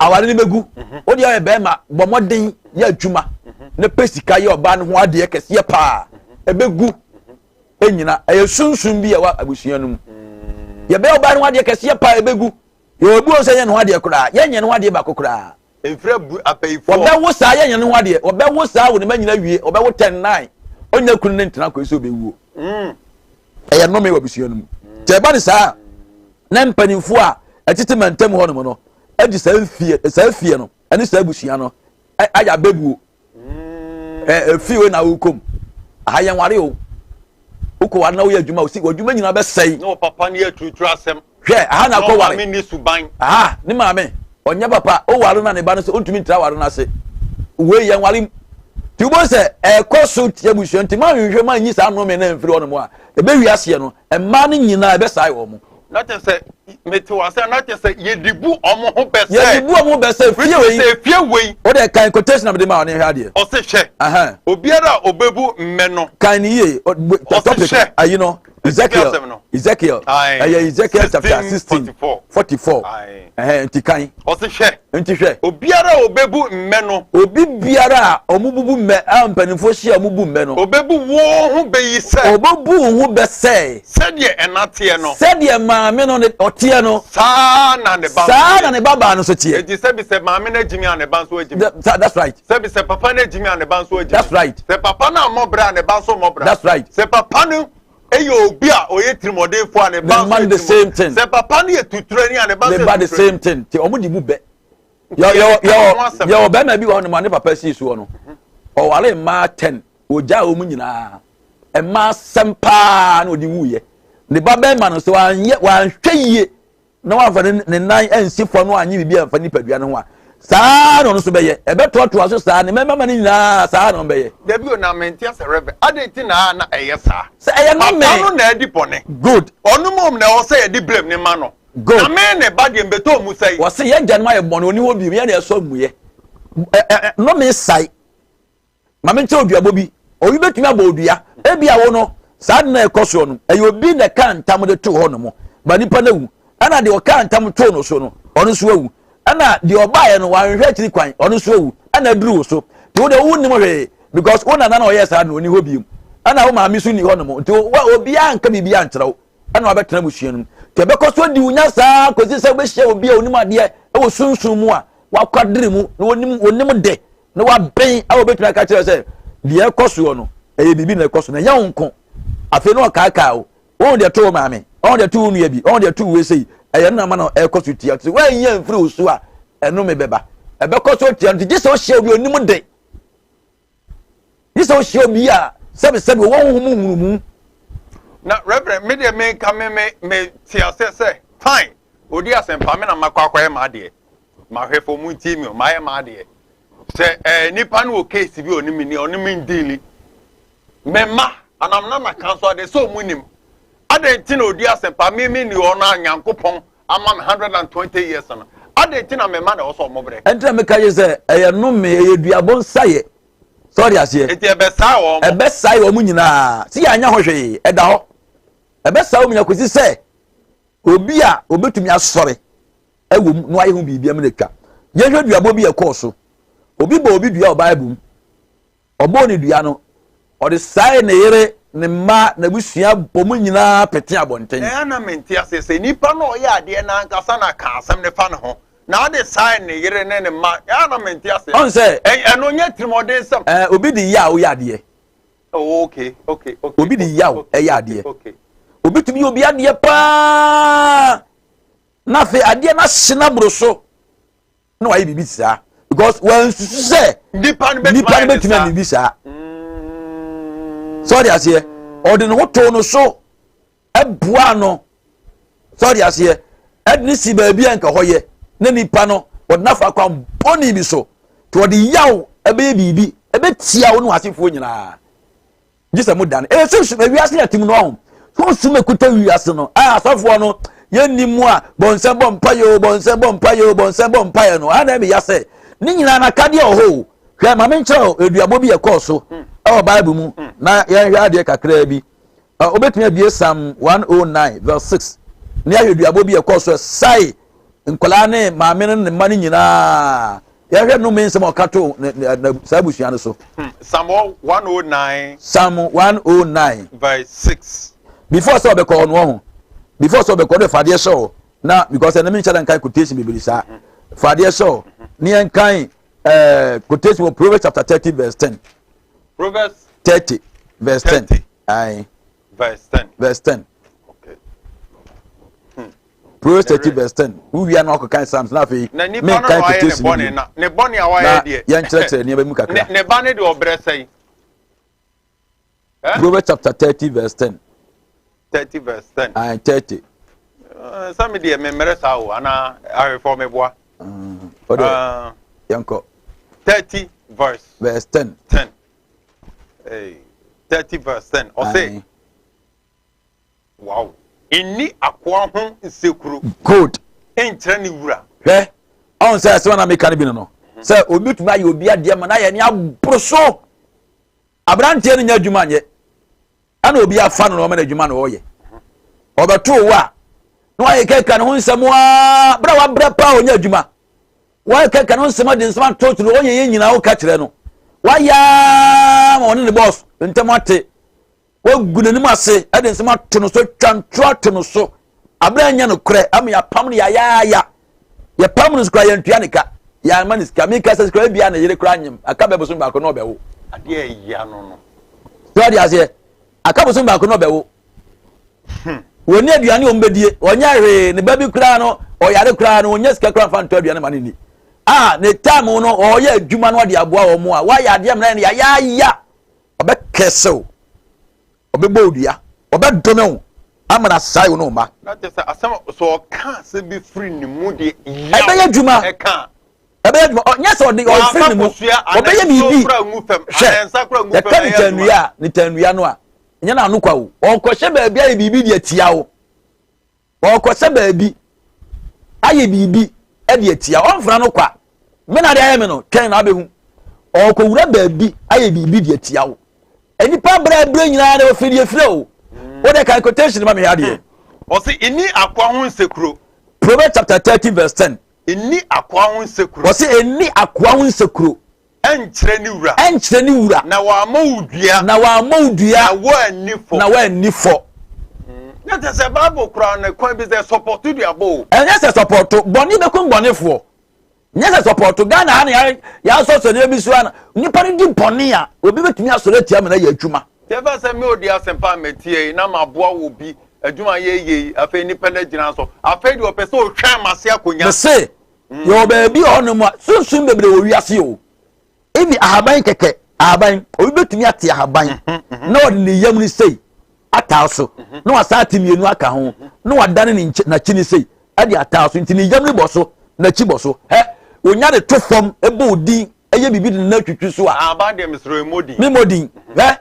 A: aware no bɛgu. Mhm. Wo deɛ ɔyɛ bɛrima, bɔ mmɔden yɛ adwuma mhm. na pɛ sika yɛ ɔbaa no ho adeɛ kɛseɛ paa. Mhm. Ɛbɛgu ɛnyina. Ɛyɛ sunsun bi a ɛwɔ abusua no mu. Mm. Yɛbɛyɛ ɔbaa no ho adeɛ kɛseɛ paa ɛbɛgu. Yɛwɔ bi wɔ sɛ yɛn ho adeɛ koraa, yɛnyɛ ne ho adeɛ baako koraa. Wɔbɛwo saa yɛnyɛ ne ho adeɛ, wɔbɛwo saa wɔ ne ma nyina wie, wɔbɛwo 10 9. Ɔnya kunu ne ntena kɔ sɛ ɔbɛwuo. Mm. Ɛyɛ nnome wɔ abusua no mu. Sɛ ɛba ne saa na mpanimfoɔ a ɛtete mantam hɔ nom no agye saa fie saa fie no ɛne saa abusua no ayɛ abɛbuo. Mm. Ɛ efie wei na wokɔ mu aha yɛn ware o wokɔ ware na woyɛ adwuma o si w'adwuma nyinaa bɛsɛe.
B: Ne papa ne yɛ turutu asɛm.
A: Hwɛ aha na akɔ ware.
B: Ne maame ni suban.
A: Aha ne maame ɔnyɛ papa o ware na ne ba no sɛ ontumi ntra ware no ase wei yɛn ware mu ti wobɔ sɛ ɛkɔ so tia abusua nti ma nhwehwɛ ma nyi saa nnome na mfiri hɔ nom a ɛbɛwi aseɛ no mmaa no nyinaa ɛbɛsae wɔn mo.
B: Na kyerɛ sɛ mete wɔ ase na kyerɛ sɛ yɛde bu wɔn ho bɛ sɛ.
A: Yɛde bu wɔn ho bɛ sɛ fie wei.
B: Sɛ fie wei.
A: O de kan quotation na mede ma ɔne hwɛ adeɛ.
B: Ɔse hwɛ. Obiara a ɔbɛbu mmɛ no.
A: Kan ne yie.
B: Ɔse hwɛ.
A: Ayi no. Ezekiel Ezekiel ɛyɛ Ezekiel chapter 16 44 ɛhɛn nti kan.
B: Ɔse hwɛ.
A: Nti hwɛ.
B: Obiara a ɔbɛbu mmɛ no.
A: Obi biara a ɔmo bubu mmɛ a mpanimfoɔ hyia a ɔmo bu mmɛ no.
B: Ɔbɛbu wo ho bɛ yi sɛ.
A: Ɔbɛbu wo ho bɛ sɛ.
B: Sɛdeɛ ɛna teɛ no.
A: Sɛdeɛ maame no ne ɔteɛ no.
B: Saa na ne ba nso teɛ.
A: Saa na ne ba baa no nso teɛ.
B: Enti sɛbi sɛ maame no agyimi a ne ba nso agyimi.
A: That's right.
B: Sɛbi sɛ papa no agyimi a ne ba nso agyimi.
A: That's right.
B: Sɛ papa no ammɔ bra a ne ba nso mmɔ bra.
A: That's right.
B: Sɛ papa no yɛ obi a ɔyɛ tirimɔdenfoɔ a ne ba nso yɛ
A: the same thing.
B: Sɛ papa no yɛ tuturani a ne ba nso yɛ
A: Ne ba the same thing. Ti wɔn de bu bɛ. Yɛ yɛ yɛ yɛ ɔbɛrima bi wɔ hɔ nom a ne papa sii soɔ no. Ɔware mmaa 10 ogyaa wɔn nyinaa. Mmaa asɛm paa na ɔde wuiɛ. Ne ba bɛrima no sɛ wanyɛ wanhwɛ yie na wamfa ne ne nan ansi fam na wanyɛ biribi amfa nipadua no ho a, saa na ɔno nso bɛyɛ. Ɛbɛtoatoa so saa, ne mmarima no nyinaa saa na wɔbɛyɛ.
B: Dabi o, na mente ase Rev. Adɛn nti na na ɛyɛ saa?
A: Sɛ ɛyɛ nnome.
B: Papa no na adi bɔne.
A: Good.
B: Ɔno mmom na ɛwɔ sɛ yɛde blame no ma no.
A: Good.
B: Na me ne ba deɛ mbɛtɔ mu sɛe.
A: Wɔse yɛn agyanom ayɛ bɔne, ɔni hɔ bio, yɛn na yɛsɔ mmuiɛ. Ɛ ɛ nnome sae. Ma menkyerɛ oduabɔ bi. Obi bɛtumi abɔ odua. Ebia wo no, saa ade no a ɛkɔ soɔ no, ɛyɛ obi na ɛkaa ntam de too hɔ nom, ma nipa no awu. Ɛna deɛ ɔkaa ntam too no so no, ɔno nso awu. Ɛna deɛ ɔbaeɛ no, wanhwehwɛ akyiri kwan, ɔno nso awu. Ɛna aduru wo so. Nti wo deɛ wonnim hwee, because wo nana na ɔyɛɛ saa no, ɔnni hɔ biom. Ɛna wo maame nso nni hɔ nom. Nti obiara nka biribiara nkyerɛ wo. ɛna wabɛtena abusua no mu. Nti ɛbɛkɔ so adi wo nya saa kɔsi sɛ wobɛhyia obi a onim adeɛ ɛwɔ sunsum mu a wakwadere mu na onim onim de na wabɛn a wɔbɛtumi aka kyerɛ sɛ deɛ ɛkɔ soɔ no ɛyɛ biribi na ɛkɔ so na ɛnyɛ wo nko. Afei na ɔkaakaa o, wɔn deɛ to wo maame, wɔn deɛ to wo nua bi, wɔn deɛ to wo sei, ɛyɛ no na ama no ɛkɔ so tia. Nti wɔanyɛ mfiri wo so a ɛnome bɛba. Ɛbɛkɔ so tia nti gye sɛ wohyia obi onim de. Gye sɛ wohyia obi a sɛbesɛbe ɔwɔ honhom mu nhunumu.
B: Na Reverend, me deɛ me nka me me me te aseɛ sɛ fine odi asɛmpa me na makɔ akɔyɛ m'adeɛ mahwɛfo mu ntie mi o mayɛ m'adeɛ sɛ ɛɛ eh, nipa no wɔ case bi ɔne mi ni ɔne mi ndiili me mma anam na na kan so adeɛ sɛ ɔmo nim adɛn nti na odi asɛmpa me me ni ɔno a nyankopɔn ama me 120 years no adɛn nti na me mma na ɛwɔ sɛ ɔmo brɛ.
A: Ɛnti na meka yɛ sɛ ɛyɛ nnome, ɛyɛ duabɔ nsayɛ. Sɛ ɔde aseɛ.
B: Nti ɛbɛsae wɔn.
A: Ɛbɛsae wɔn nyinaa. Si yɛ anya ho hwee, ɛda hɔ. Ɛbɛsae wɔn nyinaa kɔsi sɛ obi a obetumi asɔre ɛwɔ mu na wayɛ ho biribi amena atwa. Yɛhwɛ duabɔ bi a ɛkɔɔ so. Obi bɔ obi dua wɔ Bible mu. Ɔbɔɔ ne dua no, ɔde sae ne yere, ne mma, n'abusua bɔ mu nyinaa pete abɔnten.
B: Na ɛyɛ a na mente aseɛ sɛ nipa no a ɔyɛ adeɛ no ankasa na ka asɛm no fa ne ho, na ade sae ne yere ne ne mma. Ɛyɛ a na mente aseɛ.
A: Ɔn sɛ.
B: Ɛno nyɛ tirimɔdensɛm.
A: Ɛɛ, obi de yaw yɛ adeɛ.
B: Oh, okay, okay, okay.
A: Obi de yaw
B: okay,
A: yɛ adeɛ.
B: Okay.
A: Obi tumi yɛ obi adeɛ paa, na afei adeɛ no ahye no aboro so. na wayɛ biribi saa because wansusu sɛ
B: nipa no
A: bɛtumi ayɛ biribi saa sɛ ɔde aseɛ ɔde ne ho too no so ɛboa no sɛ ɔde aseɛ ɛde ne si baabi a nka hɔ yɛ na nipa no ɔde n'afa kwan bɔne bi so nti ɔde yaw ɛbɛyɛ biribi ɛbɛtia wo ne w'asefoɔ nyinaa gye sɛ mo dane ɛyɛ sunsum ewiase yɛ tim no ɔho sunsum ekuta wiase no a asɔfoɔ no yɛnni mu a bɔnsɛm bɔ mpa yɛ o bɔnsɛm bɔ mpa yɛ o bɔnsɛm bɔ mpa yɛ no ana ɛmi ya sɛ ne nyinaa n'akadeɛ wɔ hɔ o hwɛ maame nkyerɛ o eduabɔ bi ɛkɔɔ so ɛwɔ baibu mu na yɛnhwɛ adeɛ kakraa bi obetumi abie psalm 109 verse 6 ne ahwɛ duabɔ bi ɛkɔɔ so ɛsae nkwadaa ne maame no ne mma no nyinaa yɛhwɛ nnome nsɛm a ɔka to saa abusua no so.
B: Hmm. Psalm 109.
A: Psalm 109.
B: Verse 6.
A: Before sɛ ɔbɛkɔ ɔno ɔho before sɛ ɔbɛkɔ ɔno fadeɛ hyɛ o na because ɛnam nkyɛn nkan quotation bebree saa hmm. fadeɛ hyɛ o ne yɛn kan ɛɛ eh, quotation wɔ Proverbs chapter 30 verse 10.
B: Proverbs
A: 30 verse 10. Aye.
B: Verse 10.
A: Verse 10.
B: Okay. Hmm.
A: Proverbs 30 verse 10. Wowia no akɔkan Psalms na afei
B: na nipa no na wayɛ ne bɔne na ne bɔne a wayɛ deɛ.
A: Na yɛnkyerɛkyerɛ nneɛma mu kakra.
B: Ne ba ne deɛ ɔbrɛ sɛn.
A: Eh? Proverbs chapter 30 verse 10.
B: 30 verse 10.
A: Aye, 30.
B: Uh, sɛ me deɛ memmerɛ saa o anaa ahwɛfoɔ meboa.
A: Ɔde uh, yɛnkɔ.
B: 30 verse.
A: Verse 10.
B: 10. Hey, 30 verse 10. Ɔse. Wow. Nni akoa ho nsekuro.
A: Good.
B: Nkyerɛ ne wura.
A: Hwɛ, ɔn sɛ asɛm a na meka no bi no no. Sɛ obi tumi ayɛ obi adeɛ ma no ayɛ ne aboro so. Aberanteɛ no nyɛ adwuma nyɛ. Ɛna obi afa no na ɔma no adwuma na ɔyɛ. Ɔbɛto wo a, na wayɛ kɛkɛ ne ho nsɛm aa, berɛ a wabrɛ paa ɔnyɛ adwuma. Wayɛ kɛkɛ ne ho nsɛm ade nsɛm ato to no, ɔyɛ yɛ nyinaa woka kyerɛ no. Wayɛ aa ma ɔne ne bɔs ntɛm ate. Wagu n'anim ase de nsɛm ato no so, atwa ntorɔ ato no so. Abere anyɛ no korɛ ama yɛapam no yayaaya. Yɛpam no so koraa yɛntua ne ka. Yɛama ne sika. Meka sɛ koraa ebia ne yere koraa nyem. Aka bɛ bosom baako na ɔbɛwo.
B: Adeɛ ɛya no no.
A: Sɛ ɔde aseɛ. Aka bosom baako na ɔbɛwo. Hmm. Wɔnni aduane wɔn bɛdie. Ɔnyɛ hwee. Ne ba bi koraa no ɔyare koraa no ɔnyɛ sika koraa mfa ntɔ aduane ma ne ni. A ne time no ɔyɛ adwuma no ɔde aboa wɔn a wayɛ adeɛ mmerɛ no yayaaya. Ɔbɛkɛse wo, ɔbɛbɔ wo dua, ɔbɛdome wo ama no asae wo ne wo mma.
B: Na kyerɛ sɛ asɛm sɛ ɔka asɛm bi firi ne mu de yaw
A: ɛbɛyɛ adwuma
B: ɛka.
A: Ɛbɛyɛ adwuma nyɛ sɛ ɔde ɔfiri ne mu ɔbɛyɛ biribi hwɛ yɛka ne tannua a ne tannua no a nyɛ n'ano kwa o ɔkɔhyɛ baabi ayɛ biribi de atia wo. Ɔrekɔsɛ baabi ayɛ biribi de atia. Ɔmfra no kwa. Me na de ayɛ me no, twɛn na abɛhu. Ɔrekɔwura baabi ayɛ biribi de atia wo. Nnipa brɛ brɛ nyinaa na wɔfiri deɛ firi o. Wode kan quotation ma me hwɛ adeɛ.
B: Ɔse, Nni akoa ho nsekuro.
A: Proverbs chapter 30 verse 10.
B: Nni akoa ho nsekuro.
A: Ɔse, Nni akoa ho nsekuro.
B: Ɛnkyerɛ ne wura.
A: Ɛnkyerɛ ne wura.
B: Na wammɔ wo dua.
A: Na wammɔ wo dua.
B: Na woanni fɔ.
A: Na woanni fɔ.
B: Na kyerɛ sɛ Bible koraa no kwan bi sɛ sɔpɔto duabɔ o.
A: Ɛnyɛ sɛ sɔpɔto, bɔne bɛkum bɔnefoɔ. Nyɛ sɛ sɔpɔto, Ghana ha na yɛasɔsɔ nneɛma bi so a nipa no di bɔne a, obi bɛtumi asɔre atia ma no ayɛ adwuma.
B: Nti ɛfa sɛ me odi asɛmpa a matie yi na maboa wɔ bi adwuma yɛyɛ yi, afei nipa no agyina so, afei deɛ ɔpɛ sɛ ɔtwɛn m'ase akonnwa.
A: Mese, yɛwɔ baabi wɔ hɔnom a sunsum bebree wɔ wiase o. Ebi ahaban kɛkɛ, ahaban, obi bɛtumi ate ahaban na ɔde ne yam no sei ataa so na wasan ate mmienu aka ho na wadane ne n'akyi no sei ɛde ataa so, nti ne yam no bɔ so, n'akyi bɔ so. Hɛ, onya de to fam ɛbɔ odin ɛyɛ biribi de ne nan twitwi so a.
B: Ahaban deɛ mesrɛ mmɔ din.
A: Me mmɔ din. Hɛ,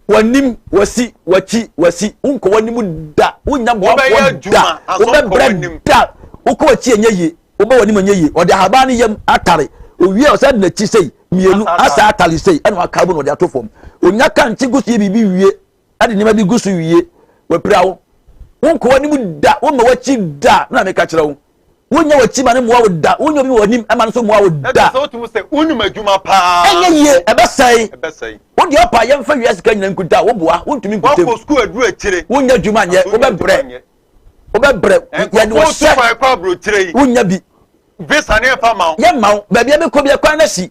A: w'anim wasi, w'akyi wasi, wonkɔ w'anim da, wonnya boafoɔ da, wobɛbrɛ da, wokɔ w'akyi ɛnyɛ yie. Wobɔ w'anim ɛnyɛ yie. Ɔde ahaban no yam atare. Owie a ɔsan de n'akyi sei mmienu asa atare sei ɛna waka bu na ɔde ato fam. Onya kankye gu so yɛ biribi wie ɛde nneɛma bi gu so wie. Wapira wo. Wonkɔ w'anim da, womma w'akyi da na meka kyerɛ wo. Wonnya w'akyi ma no mmoa wo da, wonnya obi wɔ w'anim ma no nso mmoa wo da.
B: Ɛkyɛ sɛ wotumi sɛ wonim adwuma paa.
A: Ɛnyɛ yie, ɛbɛsɛe.
B: Ɛbɛsɛe.
A: Wo deɛ ɔpa yɛmfa wiase sika nyina nkuta wo boa, wontumi nkuta mu.
B: Wakɔ sukuu aduru akyire.
A: Wonnya adwuma nyɛ, wobɛbrɛ. Wobɛbrɛ yɛde
B: wɔhyɛ kwan kɔ aburokyire yi.
A: Wonya bi.
B: Visa ne ɛfa ma wo.
A: Yɛ ma wo baabi a bɛkɔ bi ɛkwan no si.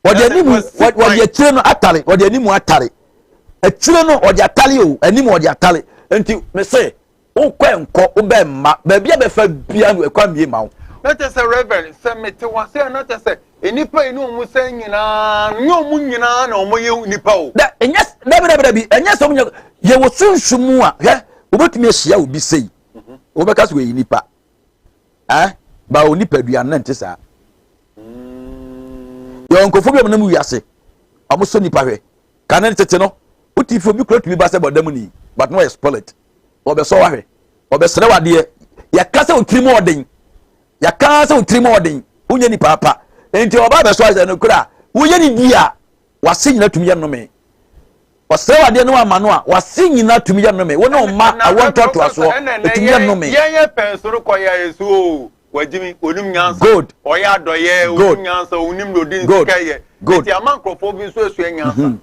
A: Wɔde anim wɔde akyire no atare, wɔde anim atare, akyire no wɔde atare o, anim wɔde atare. Nti mese wokɔ nkɔ wobɛ mma baabi a bɛfa bia no ɛkwan mie ma wo.
B: Na kyɛ sɛ Reverend, sɛ mete wase a na kyɛ sɛ nnipa yi ne wɔn sɛ nyinaa nyɛ wɔn nyinaa na wɔn yɛ nipa o.
A: Dɛ ɛnyɛ dabi dabi dabi ɛnyɛ sɛ wɔn nyɛ yɛ wɔ sunsun mu a hwɛ. Wobɛtumi ahyia obi sei, wobɛka sɛ wɔyɛ nipa, eh? Ba o nipadua no nte saa. Yɛwɔ nkurɔfoɔ bi a wɔnam wiase, wɔsɔ nipa hwɛ. Kane tete no, wote fi obi kura tumi ba sɛ bɔdam ni, but no ɔyɛ spoilet. Wɔbɛsɔ wahwɛ, wɔbɛsrɛ wadeɛ. Yɛka sɛ otiri mu ɔden, yɛka sɛ otiri mu ɔden, wonyɛ nipa apa. Nti ɔba abɛsɔ ahwɛ no kura, woyɛ ne di a, wase nyina tumi yɛ nnome. Ɔsrɛ wo adeɛ na wamma no a, w'ase nyinaa tumi yɛ nnome. Wo ne wo mma awoɔ ntoatoasoɔ, ɛtumi yɛ nnome.
B: Yɛn yɛ pɛn soro kɔ yɛ yɛ so oo, wagyimi, onim nyansa,
A: Good.
B: ɔyɛ adɔyɛ,
A: Good.
B: onim nyansa, onim deɛ ɔde ne
A: Good.
B: sika yɛ.
A: Good.
B: Nti ama nkurɔfoɔ bi nso asua nyansa.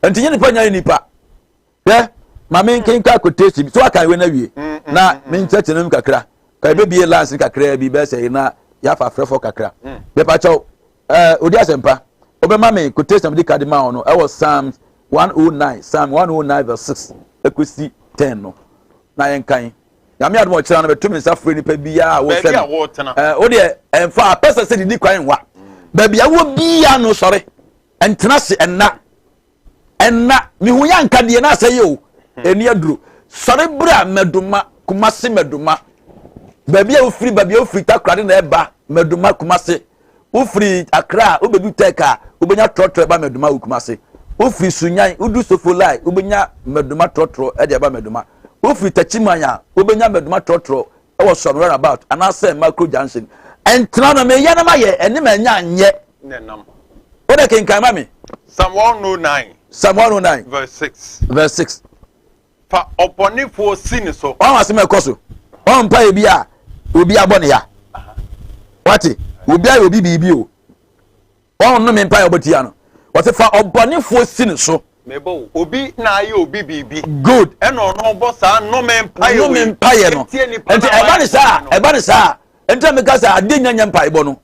A: Nti nyɛ nipa nyɛ nipa. Hwɛ, ma menkenka quotation bi. So akan wei no awie? Na menkyerɛkyerɛ no mu kakra. Ka yɛbɛbie lines no kakraa bi bɛyɛ sɛ na yɛafa afrɛfoɔ kakra. Mepakyɛw, Eh, odi asɛmpa. Wobɛma me quotation mede ka de ma wo no ɛwɔ Psalms 109, Psalm 109 verse 6 ɛkɔsi 10 no. Na yɛnkan. Nyame adom ɔkyerɛ no bɛto me nsa frɛ nipa biara a wɔhwɛ
B: no.
A: Eh, wo deɛ ɛmfa apɛ sɛ sɛ didi kwan nwa. Baabi a wɔ biara no sɔre. Ɛntena se ɛnna. Ɛnna mehu yɛ anka deɛ na asɛ yɛ o. Ɛni aduro. Sɔre berɛ a mɛdoma Kumase mɛdoma. Baabi a wofiri baabi a wofiri Takoradi na ɛba mɛdoma Kumase. Wofiri Accra a wobɛdu Tech a wobɛnya trɔtrɔ ɛba mɛdoma wɔ Kumase. Wofiri Sunyan wodu Sofolai wobɛnya mɛdoma trɔtrɔ ɛde ɛba mɛdoma. Wofiri Techiman a wobɛnya mɛdoma trɔtrɔ ɛwɔ Suame roundabout anaasɛ Makro junction. Ɛntena no meyɛ na mayɛ ɛne manya anyɛ. Wode kenkan ma me.
B: Psalm 109.
A: Psalm 109.
B: Verse 6.
A: Verse 6.
B: Fa ɔbɔnefoɔ si ne so.
A: Wɔn asɛm ɛkɔ so. Wɔn mpa ebi a obi abɔ ne ya. Wate obi ayɛ obi biribi o. Wɔn nnome mpa yɛ ɔbɔ tia no. Wɔte fa ɔbɔnefoɔ si ne so.
B: Mebɔ wo. Obi na ayɛ obi biribi.
A: Good.
B: Ɛna ɔno ɔbɔ saa nnome mpa yɛ wei.
A: Nnome mpa yɛ no. Nti ɛba ne saa ɛba ne saa. Nti na meka sɛ adeɛ nya nyɛ mpaebɔ no.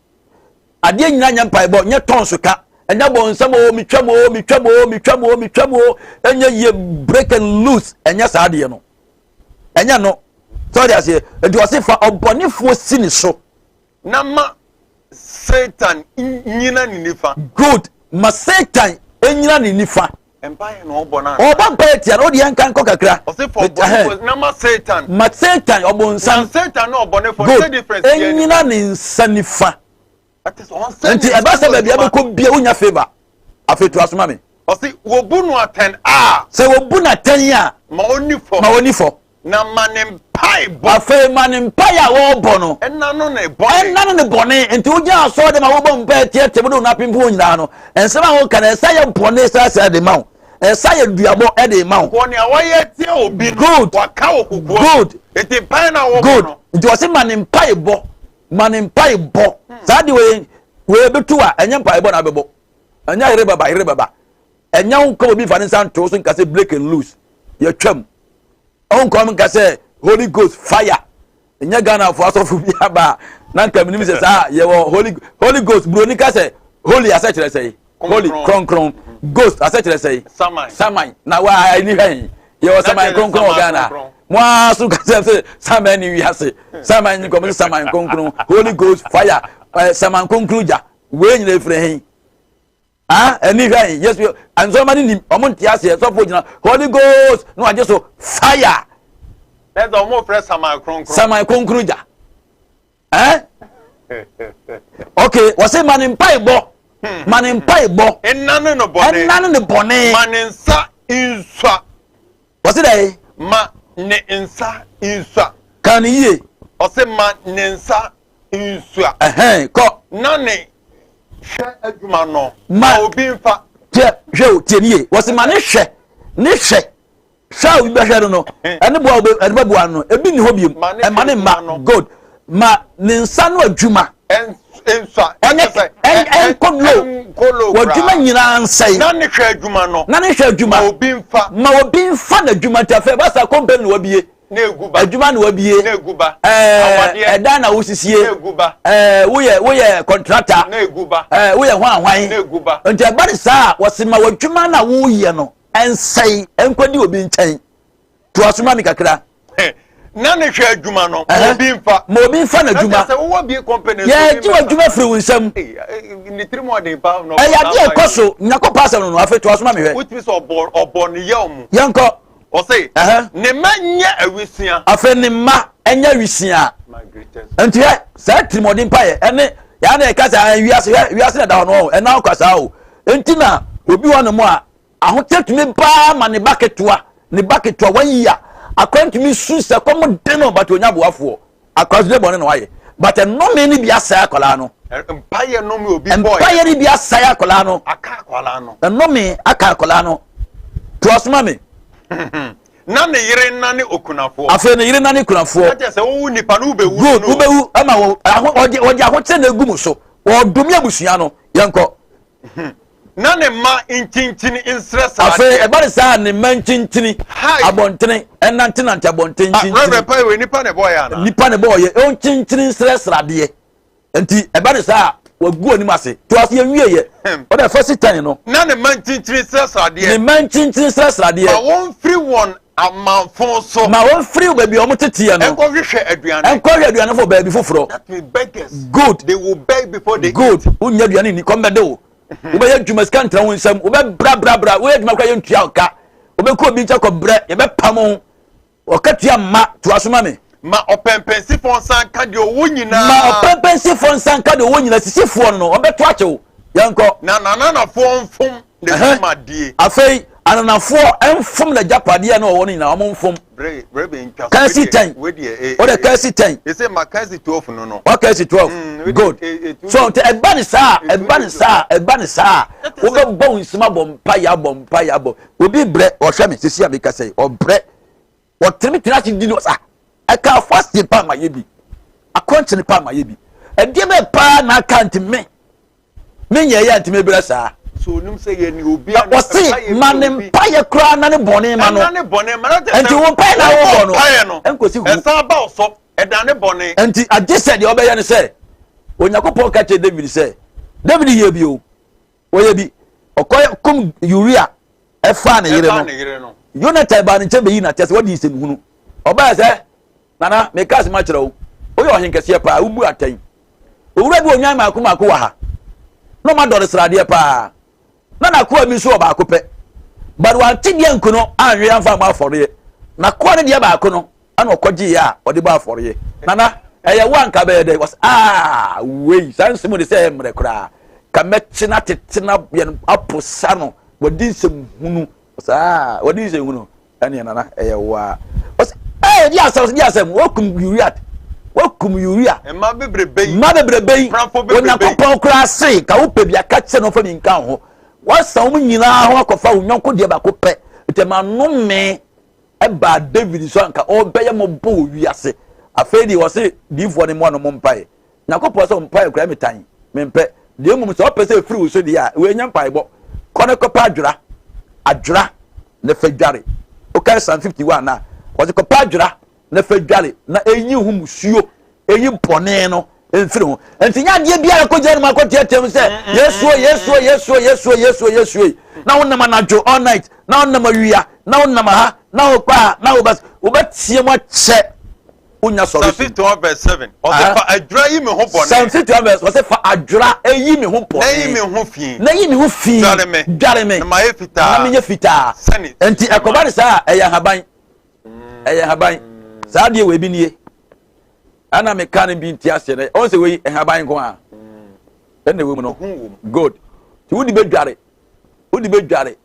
A: Adeɛ nyina nyɛ mpaebɔ, nyɛ tɔn so ka, ɛnyɛ bɔ nsɛm o, metwam o, metwam o, metwam o, metwam o, ɛnyɛ yie, break and loose, ɛnyɛ saa adeɛ no. Ɛnyɛ no. Sɛ ɔde aseɛ, nti ɔse fa ɔbɔnefoɔ si ne so.
B: Na ma Satan nyina ne nifa.
A: Good. Ma Satan nyina ne nifa.
B: Mpaeɛ na ɔbɔ no anaa?
A: Ɔbɔ mpaeɛ tia no, wodeɛ nka nkɔ kakra.
B: Ɔse fa ɔbɔnefoɔ na ma Satan.
A: Ma Satan ɔbonsam.
B: Na Satan ne ɔbɔnefoɔ no sɛ difference biara
A: ni. Ɛnyina ne nsa nifa. Nti ɛba sɛ baabi a bɛkɔ bia wonya favour. Afei toa so ma me.
B: Ɔse wɔbu no atɛn a.
A: Sɛ wɔbu no atɛn a.
B: Ma ɔnni fɔ.
A: Ma ɔnni fɔ.
B: Na ma ne mpaebɔ.
A: Afei ma ne mpaeɛ a wɔrebɔ no.
B: Ɛnna no ne bɔne.
A: Ɛnna no ne bɔne. Nti wogyina asɔre dɛm a wobɔ mpaeɛ teatea mu de wo nan apempem nyinaa no, nsɛm a woka no, ɛsa yɛ bɔne saa de ma wo. Ɛsa yɛ duabɔ de ma wo.
B: Wɔ nea wayɛ atia obi no,
A: Good.
B: waka wɔ kokoam.
A: Good.
B: Nti mpaeɛ no a wɔbɔ
A: Good.
B: no.
A: Nti ɔse ma ne mpaebɔ, ma ne mpaebɔ. Saa de wei, wei bɛtu a, ɛnyɛ mpaebɔ na abɛbɔ. Ɛnyɛ yere bɛba, yere bɛba. Ɛnyɛ wo nka obi fa ne nsa nto so nka sɛ break and loose. Yɛtwam. Ɔnkɔm nka sɛ Holy Ghost fire. Nyɛ Ghanafoɔ asɔfo bi aba a na nka menim sɛ saa yɛwɔ Holy Holy Ghost. Buroni ka sɛ holy asɛ kyerɛ sɛ holy kronkron, ghost asɛ kyerɛ sɛ
B: saman.
A: Saman na wa ani hwɛ yɛwɔ saman kronkron wɔ Ghana. Mo ara so ka sɛ sɛ saman ni wiase saman ni kɔm saman kronkron, Holy Ghost fire, saman kronkron gya wei nyina efiri he? Ah, ɛni hwɛ yi, Yesu nsɔrɔma ni nim, ɔmo nte aseɛ. Sɔfo gyina Holy Ghost na wagye so fire.
B: Ɛsɛ ɔmo frɛ saman kronkron.
A: Saman kronkron gya. Ɛn? Okay, wɔsi ma ne mpaebɔ. Ma ne mpaebɔ.
B: Ɛnane no bɔne.
A: Ɛnane ne bɔne.
B: Ma ne nsa nsua.
A: Wɔsi dɛ.
B: Ma ne nsa nsua.
A: Kan ne yie.
B: Ɔsi ma ne nsa nsua.
A: Ɛhɛn, kɔ.
B: Na ne hwɛ adwuma no. Ma obi nfa.
A: Tiɛ, hwɛ o, tie ne yie. Wɔsi ma ne hwɛ, ne hwɛ hwɛ a obi bɛhwɛ no no, ɛne boa obi ɛne bɛboa no, ebi ni hɔ biem. Ɛma ne mma good. Ma ne nsa no adwuma.
B: Nsua.
A: Ɛnyɛ ɛnkɔ low. W'adwuma nyinaa nsɛe.
B: Na ne hwɛ adwuma no.
A: Na ne hwɛ adwuma.
B: Ma obi nfa.
A: Ma obi nfa n'adwuma nti afei basa kɔmpɛni na wabie.
B: Na egu ba.
A: Adwuma na wabie.
B: Na egu ba.
A: Ɛɛ, ɛdan na wosisie.
B: Na egu ba.
A: Ɛɛ, woyɛ kɔntrata.
B: Na egu ba.
A: Ɛɛ, woyɛ hwan hwan.
B: Na egu ba.
A: Nti ɛba ne saa, wɔsi ma w'adwuma na woyɛ no ɛnsɛe, ɛnkɔdi obi nkyɛn. To aso ma mi kakra.
B: Na ne hwɛ adwuma no, ma obi nfa.
A: Ma obi nfa n'adwuma.
B: Sɛ wowɔ bie company.
A: Yɛgye w'adwuma firi wo nsam.
B: Ne tirim ɔden pa.
A: Ɛyɛ adeɛ ɛkɔ so Nyakopɔn asɛm no. Afei to aso ma mi hwɛ.
B: Wotumi sɛ ɔbɔ ne yɛ ɔmo.
A: Yɛnkɔ.
B: Ɔse ne mma nyɛ awisia.
A: Afei ne mma nyɛ awisia. Nti hɛ saa tirimɔden pa yɛ ɛne yɛa na ɛka sɛ wiase, hwɛ wiase na ɛda hɔ no, ɛna ɔkwa saa o. Nti na obi wɔ ne mu a ahokyɛ tumi baa ma ne ba ketewa, ne ba ketewa wɔn yi a akora ntumi su sɛ kɔm de no, but onya aboafoɔ. Akora so de bɔne na wayɛ, but ɛnome no bi asɛe akwadaa no.
B: Mpayɛ nome obi bɔɔ.
A: Mpayɛ no bi asɛe akwadaa no.
B: Aka akwadaa no.
A: Ɛnome aka akwadaa no. To asoma mi.
B: Na ne yere nane okunafoɔ.
A: Afei ne yere nane kunafoɔ.
B: Na kyerɛ sɛ wowu nipa no, wobɛwu.
A: Good, wobɛwu ama wɔ aho ɔde ɔde ahokyere na egu mu so, wɔdome abusua no. Yɛnkɔ.
B: Na ne mma nkyinkyini nsrɛ saa.
A: Afei ɛba ne saa, ne mma nkyinkyini abɔntene, ɛnantenante abɔnten nkyinkyini.
B: Rɛbrɛ pa ewe nipa na ɛbɔ yɛ ana.
A: Nipa na ɛbɔ yɛ, ɔnkyinkyini nsrɛ sradeɛ. Nti ɛba ne saa, wagu anim ase. To ase, yɛn wie yɛ. Ɔdɛ fɛsi tɛn no.
B: Na ne mma nkyinkyini nsrɛ sradeɛ.
A: Ne mma nkyinkyini nsrɛ sradeɛ.
B: Ma wɔn firi wɔn amanfo so.
A: Ma wɔn firi baabi a wɔn teteɛ no.
B: Nkɔhwehwɛ aduane.
A: Nkɔhwɛ aduane fo baabi foforɔ.
B: That means beggars.
A: Good.
B: They will beg before they
A: Good. Wonya aduane ni, kɔm bɛde wo. Wobɛyɛ adwuma, sika ntena wo nsam. Wobɛbrabrabra, woyɛ adwuma koraa yɛntua wo ka. Wobɛkɔ obi nkyɛn kɔbrɛ, yɛbɛpam wo. Ɔka tua mma. To aso ma me.
B: Ma ɔpɛmpɛnsifoɔ nsa nka deɛ ɔwɔ nyinaa.
A: Ma ɔpɛmpɛnsifoɔ nsa nka deɛ ɔwɔ nyinaa. Sisifoɔ no, wɔbɛto akyɛ wo. Yɛnkɔ.
B: Na n'ananafoɔ mfom n'agyapadeɛ.
A: Afei ananafoɔ mfom n'agyapadeɛ na ɔwɔ no nyinaa, wɔn mfom. Kasi 10. Wode kasi 10.
B: Ese ma kasi 12 no.
A: Wa kasi 12. Good. So nti ɛba ne saa, ɛba ne saa, ɛba ne saa. Wobɛbɔ wo nsam abɔ mpa yɛ, abɔ mpa yɛ, abɔ. Obi brɛ, ɔhwɛ me sisi a meka sɛ ɔbrɛ. Ɔtene tena ase di no sa. Ɛka fasting pa ma yɛ bi. Akɔnkyene pa ma yɛ bi. Ɛdeɛ bɛ paa na aka nti me. Menyɛ yɛ ntumi brɛ saa.
B: So onim sɛ yɛ ni obi
A: a ɔse ma ne mpaeɛ koraa na ne bɔne ma no.
B: Ɛna ne bɔne ma no.
A: Nti wo mpaeɛ na wobɔ no ɛnkosi hu.
B: Ɛsan ba ɔsɔ ɛda ne bɔne.
A: Nti agye sɛ deɛ ɔbɛyɛ no sɛ Onyankopɔn ka kyerɛ David sɛ David yɛ bi o, ɔyɛ bi, ɔkɔ kum Uria ɛfaa ne yere no. Yonatan baa ne nkyɛn bɛyi n'atɛ sɛ wadi nsɛmhunu. Ɔbaa sɛ, Nana, meka asɛm akyerɛ wo, woyɛ ɔhenkɛseɛ paa, wobu atɛn. Owura bi wɔ nnwan mmaako mmaako wɔ ha, na ɔma dɔre sradeɛ paa, na n'akoa bi nso wɔ baako pɛ. But wante deɛ nku no anwe amfa ammɔ afɔreɛ. N'akoa no deɛ baako no ɛna ɔkɔgyeeɛ a ɔde bɔ afɔreɛ. Nana, ɛyɛ wo anka bɛyɛ dɛ? Wɔsɛ, ah, wei, saa nsɛm de sɛ ɛyɛ mmerɛ koraa. Ka mɛkye no atete no yɛn aposa no, wɔde nsɛm hunu. Saa, wɔde nsɛm hunu. Ɛneɛ nana, ɛyɛ wo a. Ɔsɛ, ɛɛ, di asɛm, di asɛm, wɔkum Uriah, wɔkum Uriah.
B: Mma bebrebe yi.
A: Mma bebrebe yi.
B: Mprafo bebrebe yi.
A: Onyankopɔn koraa se, ka wopɛ bi aka kyerɛ no ɔmfa bi nka wo ho. Wɔasa wɔn nyinaa ho akɔfa wo yɔnko deɛ baako pɛ. Nti ɛma nnome ɛbaa David so anka ɔbɛyɛ mmɔbɔ wɔ wiase. Afei deɛ ɔse diifoɔ no mmoa no mmɔ mpaeɛ. Nyankopɔn sɛ mpaeɛ koraa metan, mempɛ. Deɛ mmom sɛ ɔpɛ sɛ ɛfiri wo so deɛ a, wei nyɛ mpaebɔ. Kɔ ne kɔpɛ adwera, adwera ne fa dware. Wokae Psalm 51 a, Wɔsi kɔpɛ adwera na fa dware na enyi ho musuo, enyi bɔne no mfiri ho. Nti nyɛ adeɛ biara kɔgyina no mu akɔteatea mu sɛ Yesuo, Yesuo, Yesuo, Yesuo, Yesuo, Yesuo yi. Na wonam anadwo all night, na wonam awia, na wonam ha, na wokɔ ha, na wobɛ wobɛteɛ mu akyɛ wonya
B: Psalm
A: solution.
B: 51 verse 7. Ɔsɛ fa adwira yi me ho bɔne.
A: Psalm 51 verse ɔsɛ fa adwira yi me ho bɔne.
B: Na yi me ho fi.
A: Na yi me ho fi.
B: Dware me.
A: Dware me.
B: Na mayɛ fitaa.
A: Na menyɛ fitaa.
B: Sɛne.
A: Nti ɛkɔba ne saa a ɛyɛ ahaban. Ɛyɛ ahaban. Saa adeɛ wɔ ebi nie. Ɛna meka no bi nti aseɛ no. Ɔn sɛ wei ahaban nko a. Ɛna ɛwɔ mu no. Good. Nti wode bɛdware. Wode bɛdware.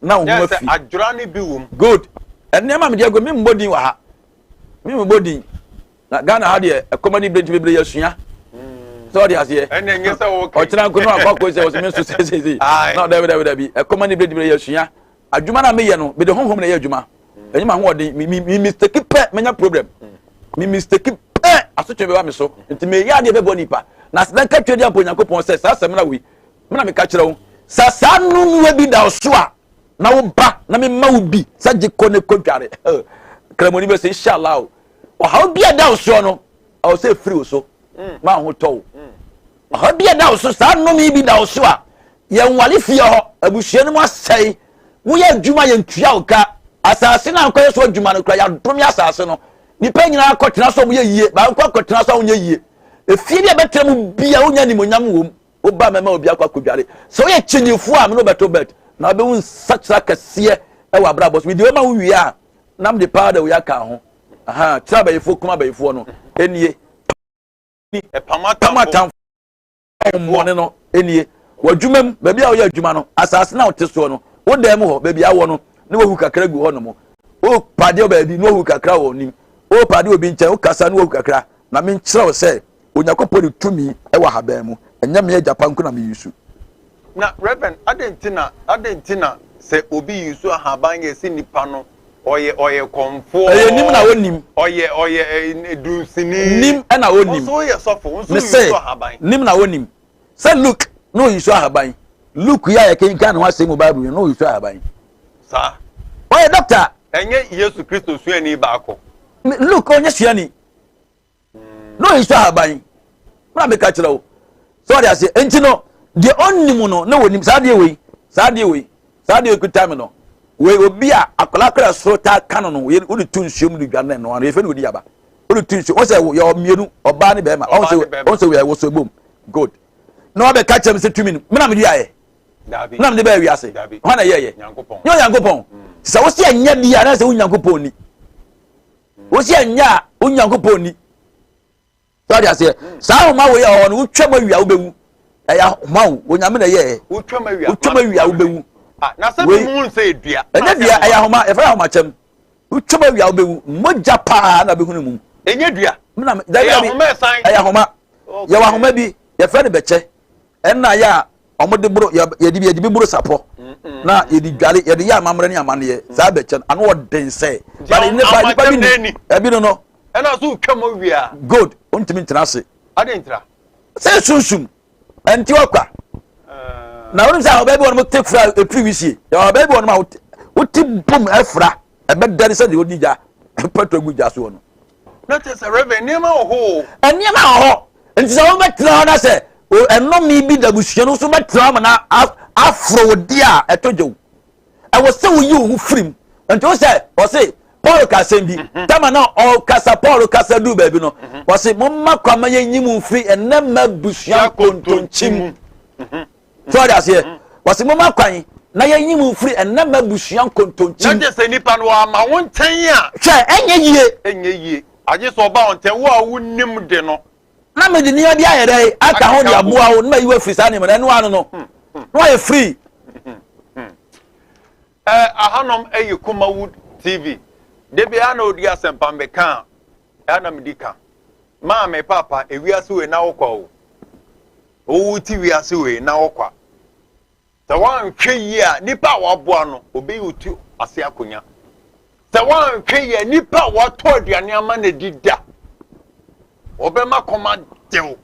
A: Na wo ho afi.
B: Adwira no bi wɔ mu.
A: Good. Nneɛma mede agu me mmɔ din wɔ ha. Me mmɔ din. Na Ghana ha deɛ ɛkɔm ani bere nti bebree yɛsua. Sɛ ɔde aseɛ.
B: Ɛnna ɛnyɛ sɛ wɔka.
A: Ɔkyena nko no akɔ akɔ sɛ ɔsɛ me nso sɛsɛsɛ. Na dabi dabi dabi ɛkɔm ani bere nti bebree yɛsua. Adwuma no a meyɛ no mede honhom na ɛyɛ adwuma. Ɛnyɛ m'ahoɔden. Me me me mistake pɛ menya problem. Me mistake pɛ asotwe bɛba me so. Nti meyɛ adeɛ bɛbɔ nipa. Na aseda nka twɛ di ampa Onyankopɔn sɛ saa asɛm na wei. Me na meka kyerɛ wo sɛ saa nnunuwa bi da wo so a na wo ba na mema wo bi sɛ gye kɔ ne kɔ dware. Kramoni bɛ sɛ inshallah o. Ɔhaw bi a da wo soɔ no ɛwɔ sɛ efiri wo so ma ho tɔ wo. Ɔhaw bi a da wo so saa nnome bi da wo so a yɛnwale fie hɔ abusua no mu asɛe woyɛ adwuma yɛntua wo ka asase no ankɔyɛ so adwuma no kora yɛadome asase no nipa nyinaa akɔtena so a wɔyɛ yie baako akɔtena so a wonyɛ yie efie bi a bɛtena mu bia wonya nimonyam wɔ mu Woba mɛma obi akɔ akɔdware. Sɛ woyɛ kyinyifoɔ a, me ne wobɛto bɛt na wobɛhu nsakyera kɛseɛ wɔ abrabɔ so. Mede wei ma wo wie a, na mede powder wei aka ho. Aha, kyerɛ abayifoɔ, kum abayifoɔ no. Enie.
B: Pam
A: atamfo mmɔne no. Enie. W'adwuma mu, baabi a woyɛ adwuma no, asase no a wote soɔ no, wo dan mu hɔ, baabi a wɔ no, ne wahu kakra gu hɔ nom. Wopadeɛ baabi, ne wahu kakra wɔ nim. Wopadeɛ obi nkyɛn, wokasa ne wahu kakra. Na menkyerɛ wo sɛ, Onyankopɔn de tumi wɔ ahaban mu, ɛnyɛ me agyapa nko na me use.
B: Na Rev. Adɛn nti na adɛn nti na sɛ obi use ahaban yɛ sɛ nipa no ɔyɛ ɔyɛ kɔmfoɔ.
A: Ɛyɛ nim na onim.
B: Ɔyɛ ɔyɛ ɛ dunsini.
A: Nim na onim.
B: Nso woyɛ sɔfo nso use ahaban.
A: Nim na onim. Sɛ Luke na oyi so ahaban. Luke yi a yɛkenkan ne ho asɛm mu Bible yi na oyi so ahaban.
B: Saa.
A: Ɔyɛ dɔkta.
B: Ɛnyɛ Yesu Kristo suani baako.
A: Luke ɔnyɛ suani. Na ɔyi so ahaban. Mena meka kyerɛ wo. Sɛ ɔde aseɛ. Enti no, deɛ ɔnnim no na wɔnim saa adeɛ wei, saa adeɛ wei, saa adeɛ kuta me no. Wei obi a akwadaa kora soro taa ka no no, wode to nsuo mu de dwa no ɛno ano, yɛfɛ no odi aba. Wode to nsuo, wɔn sɛ yɛ mmienu, ɔbaa ne bɛrima, wɔn sɛ wɔn sɛ wɔyɛ wɔsɔ bom, good. Na wabɛka kyerɛ me sɛ tumi no, mena mede ayɛ. Na mede bɛyɛ wiase. Hwan na ɛyɛɛyɛ? Nyɛ Onyankopɔn. Sɛ wo sɛ ɛnyɛ deɛ a, na sɛ wo Nyankopɔn ni. Wosi ɛnyɛ a Onyankopɔn ni. Sɛ ɔde aseɛ saa ahoma wei a ɔwɔ no wotwa mu awia wobɛwu. Ɛyɛ ahoma o, Onyame na ɛyɛɛ.
B: Wotwa mu awia.
A: Wotwa mu awia wobɛwu.
B: Ah, na sɛ bi mu nsɛ edua.
A: Ɛnyɛ dua, ɛyɛ ahoma, yɛfrɛ ahoma kyɛm. Wotwa mu awia wobɛwu. Mogya paa na bɛhunu mu.
B: Ɛnyɛ dua.
A: Ɛyɛ
B: ahoma ɛsan.
A: Ɛyɛ ahoma. Yɛwɔ ahoma bi, yɛfrɛ no bɛkyɛ. Ɛnna yɛ a wɔde boro yɛde bi yɛde bi boro sapɔ na yɛde dware yɛde yɛ amammerɛ ne amanneɛ saa bɛkyɛ no ano ɔden sɛ bade nipa nipa bi ni ɛbi no no
B: ɛna so twa mu wia
A: good ontumi ntena ase
B: ade ntira
A: sɛ sunsum ɛnti wakwa na wɔn sɛ ɔbaa bi wɔn te fura efiri wisie ɔbaa bi wɔn a wote bom ɛfura ɛbɛdɛre sɛ deɛ ɔdi gya pɛtro gu gya soɔ no.
B: Na kyerɛ sɛ Reverend nneɛma wɔ hɔ o.
A: Nneɛma wɔ hɔ nti sɛ wɔbɛtena hɔ na sɛ ɛnome bi da abusua no so bɛtena hɔ ma na aforo wo deɛ a ɛtɔ gya o. Ɛwɔ sɛ woyi wo ho firi mu. Nti wo sɛ ɔse Paul ka asɛm bi mhm. tama na ɔkasa Paul kasa duru baabi no mhm. ɔse momma kwa ma yɛnyi mu mfiri ɛnɛ ma abusua nkontonkyi mu. Mhm. So ɔde aseɛ wɔsi mo ma kwan na yɛnyi mu mfiri ɛnna ma abusua nkontonkyi.
B: Na gye sɛ nipa no ama wo nkyɛn a.
A: Hwɛ ɛnyɛ yie.
B: Ɛnyɛ yie agye sɛ ɔba wo nkyɛn wo a wonim de no.
A: Na mede nneɛma bi ayɛ dɛ aka ho de aboa wo na mayi wo afiri saa nneɛma no ɛno ano no hmm, hmm. na wayɛ free.
B: Hmm, Ɛ ahanom ɛyɛ Kumawood TV. De biara na odi asɛmpa mbɛka a ɛna medi ka. Maame papa ewiase wei na wokɔ o. Wo te wiase wei na wo kwa. Sɛ woanhwɛ yie a, nipa a waboa no, obeyi wo ti ase akonya. Sɛ woanhwɛ yie a, nipa a watɔ aduane ama no adi da, ɔbɛma kɔm ade wo.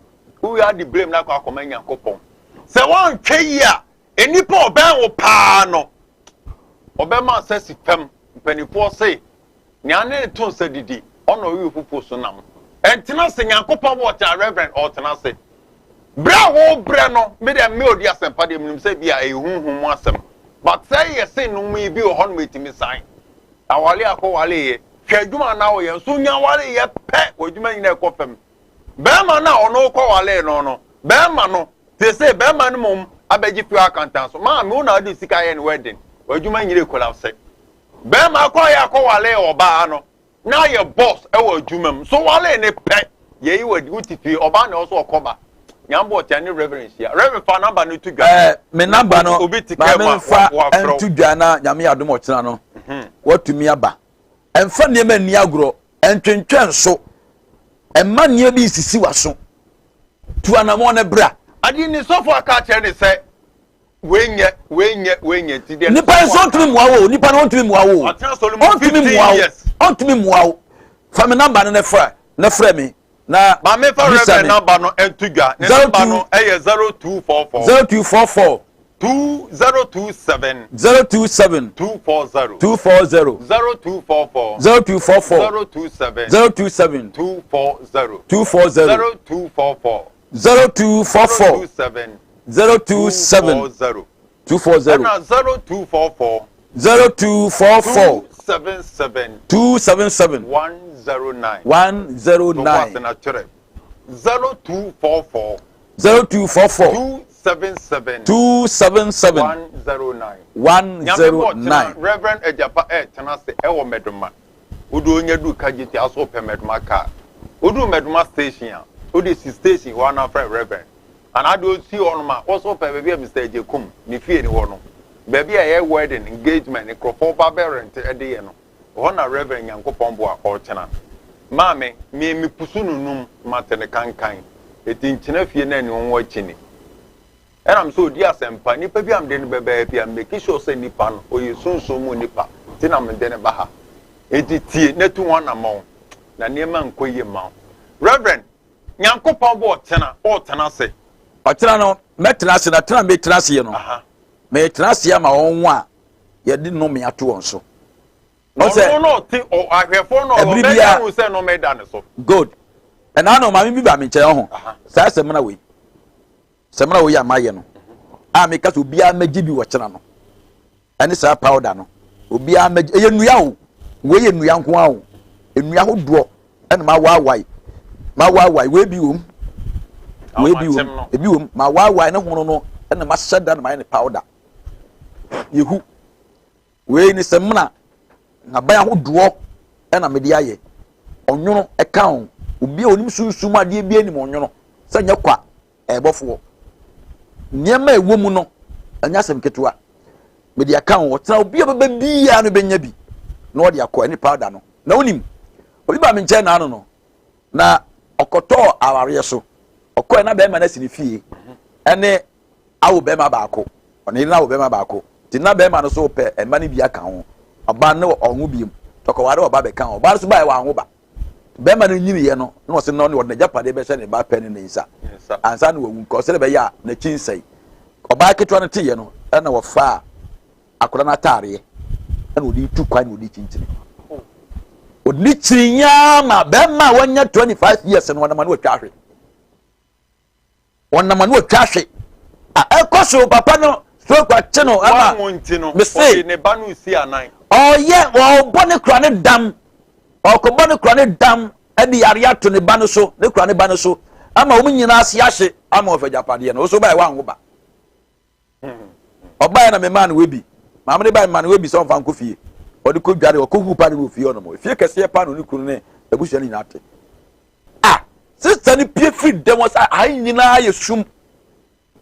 B: Wowie ade blame no akɔ akɔma Nyankopɔn. Sɛ woanhwɛ yie a, nnipa a ɔbɛn wo paa no, ɔbɛma asɛ si fam. Mpanimfoɔ se, Nea ne ne to nsa didi, ɔna ɔwe fufuo so nam. Ɛntena ase, Nyankopɔn bɔ ɔtena, Reverend, ɔtena ase. Berɛ a wobrɛ no, me deɛ me odi asɛmpa deɛ menim sɛ bi a ɛyɛ honhom mu asɛm. But sɛ yɛ se nom yi bi wɔ hɔ nom ɛtumi san. Awale akɔ wale yɛ, hwɛ adwuma na woyɛ nso nya wale yɛ pɛ, w'adwuma nyina ɛkɔ fam. Bɛrima no a ɔno wokɔ wale no no, bɛrima no, seesei bɛrima no mmom abɛgye fie akantan so. Maame wo na wode sika yɛ ne wedding, w'adwuma nyina ɛkolapse. Bɛrima kɔ yɛ akɔwale ɔbaa no na ayɛ boss ɛwɔ adwuma mu so wale ne pɛ yɛyi wɔ wo ti fie ɔbaa na ɔso ɔkɔba nyambo ɔte ne reverend hyia reverend fa namba no to dwa.
A: Ɛɛ me namba no maame nfa nto dwa na nyame yɛ adom ɔkyena no mhm. watumi aba ɛnfa nneɛma nni agorɔ ɛntwentwɛn so ɛmma nneɛma bi nsisi w'aso tu anamɔ ne bra.
B: Adi ne sɔfo aka akyerɛ ne sɛ Wei nyɛ, wei nyɛ, wei nyɛ ti deɛ.
A: Nipa nso ntumi mua wo, nipa no ntumi mua wo. Ɔntumi mua wo, ɔntumi mua wo. Fa mi namba no ne frɛ, ne frɛ mi na.
B: Maame fa Reverend namba no nto dwa. Ne namba no ɛyɛ 0244.
A: 0244.
B: 2027.
A: 027.
B: 240.
A: 240.
B: 0244.
A: 0244.
B: 027.
A: 027.
B: 240.
A: 240.
B: 0244.
A: 0244 027 240
B: ɛna 0244
A: 0244
B: 277
A: 277
B: 109
A: 109
B: 0244
A: 0244
B: 277
A: 277
B: 109
A: 109
B: Reverend Agyapa ɛtena ase ɛwɔ Mɛdoma wode onya du kagye aso pɛ Mɛdoma kaa wodu Mɛdoma station a wode si station hɔ ana frɛ Reverend anaa de osi hɔ nom a wɔso pɛ baabi a Mr. Agyekum ne fie ne hɔ no baabi a ɛyɛ wedding engagement nkurɔfoɔ ba bɛ rent ɛde yɛ no hɔ na Reverend Nyankopɔn boa ɔkyena maame me me pusu no num mate ne kankan eti nkyena fie na ne ho akyi ni ɛnam sɛ odi asɛmpa nipa bi a mede no bɛbɛɛ bi a make sure sɛ nipa no ɔyɛ sunsun mu nipa ti na mede no ba ha eti tie na tu ho anammɔn na nneɛma nkɔ yie ma wo. Reverend Nyankopɔn bɔ ɔtena ɔtena ase.
A: Ɔtena no mɛtena ase na tena mɛtena ase yɛ no mɛtena ase ama wɔn a yɛde nnome ato wɔn so.
B: Ɔno na ɔte ahwɛfoɔ na ɔbɛnya hu sɛ nnome da ne so.
A: Good. Ɛna ano maame bi ba me nkyɛn ɔho saa sɛmina wei sɛmina wei a mayɛ no a meka sɛ obiara mɛgye bi wɔ kyena no ɛne saa powder no obiara mɛgye ɛyɛ nnua o wei yɛ nnua nko ara o nnua ahodoɔ ɛna ma waawae ma waawae wei bi wom wei bi wom ebi wom ma waawae ne hono no ɛna ma hyɛ da na ma yɛ ne powder yehu wei ne sɛ mena nhaban ahodoɔ ɛna mede ayɛ ɔnwono ɛka ho obi a onim sunsum adeɛ bi anim ɔnwono sɛ nyɛ kwa ɛbɔfoɔ nneɛma a ɛwɔ mu no ɛnyɛ asɛm ketewa mede aka ho ɔtena obi a ɔbɛba biara no bɛnya bi na ɔde akɔ ɛne powder no na wonim obi ba me nkyɛn na ano no na ɔkɔtɔɔ awareɛ so ɔkɔɛ na bɛrima no asi ne fie ɛne awo bɛrima baako ɔne yere no awo bɛrima baako nti na bɛrima no so pɛ ɛma no bi aka ho ɔba ne ɔho biem tɔkɔware ɔba bɛka ho ɔba no so baɛ wɔanwo ba bɛrima no nyiniiɛ no na ɔsɛ na ɔne ɔde n'agyapadeɛ bɛhyɛ ne ba pɛ ne ne nsa ansa na wawu nka ɔsɛ bɛyɛ a n'akyi nsɛe ɔbaa ketewa no teeɛ no ɛna wɔfaa akwadaa no ataareɛ ɛna ɔde tu kwan na ɔde kyinkyini ɔde ne kyini nyaa ma bɛrima a wanya 25 years no ɔnam ano atwa ahwe Wɔnam ano atwa ahwe. A ɛkɔ so papa no stroke akye no ama.
B: Mese
A: ɔyɛ ɔbɔ ne kura ne dam ɔkɔbɔ ne kura ne dam ɛde yare ato ne ba no so ne kura ne ba no so ama wɔn nyinaa ase ahye ama ɔfɛ gyapadeɛ no ɔso ba yɛ wanwo ba. Ɔbaeɛ na memaa no webi. Maame no baeɛ memaa no webi sɛ ɔmfa nkɔ fie. Ɔde kɔ dware, ɔkɔ hu pa no wɔ fie hɔnom. Efie kɛseɛ pa na ɔne kunu ne abusua no nyinaa te. Ah, sista no pie firi dɛm hɔ sɛ aha nyinaa yɛ sum.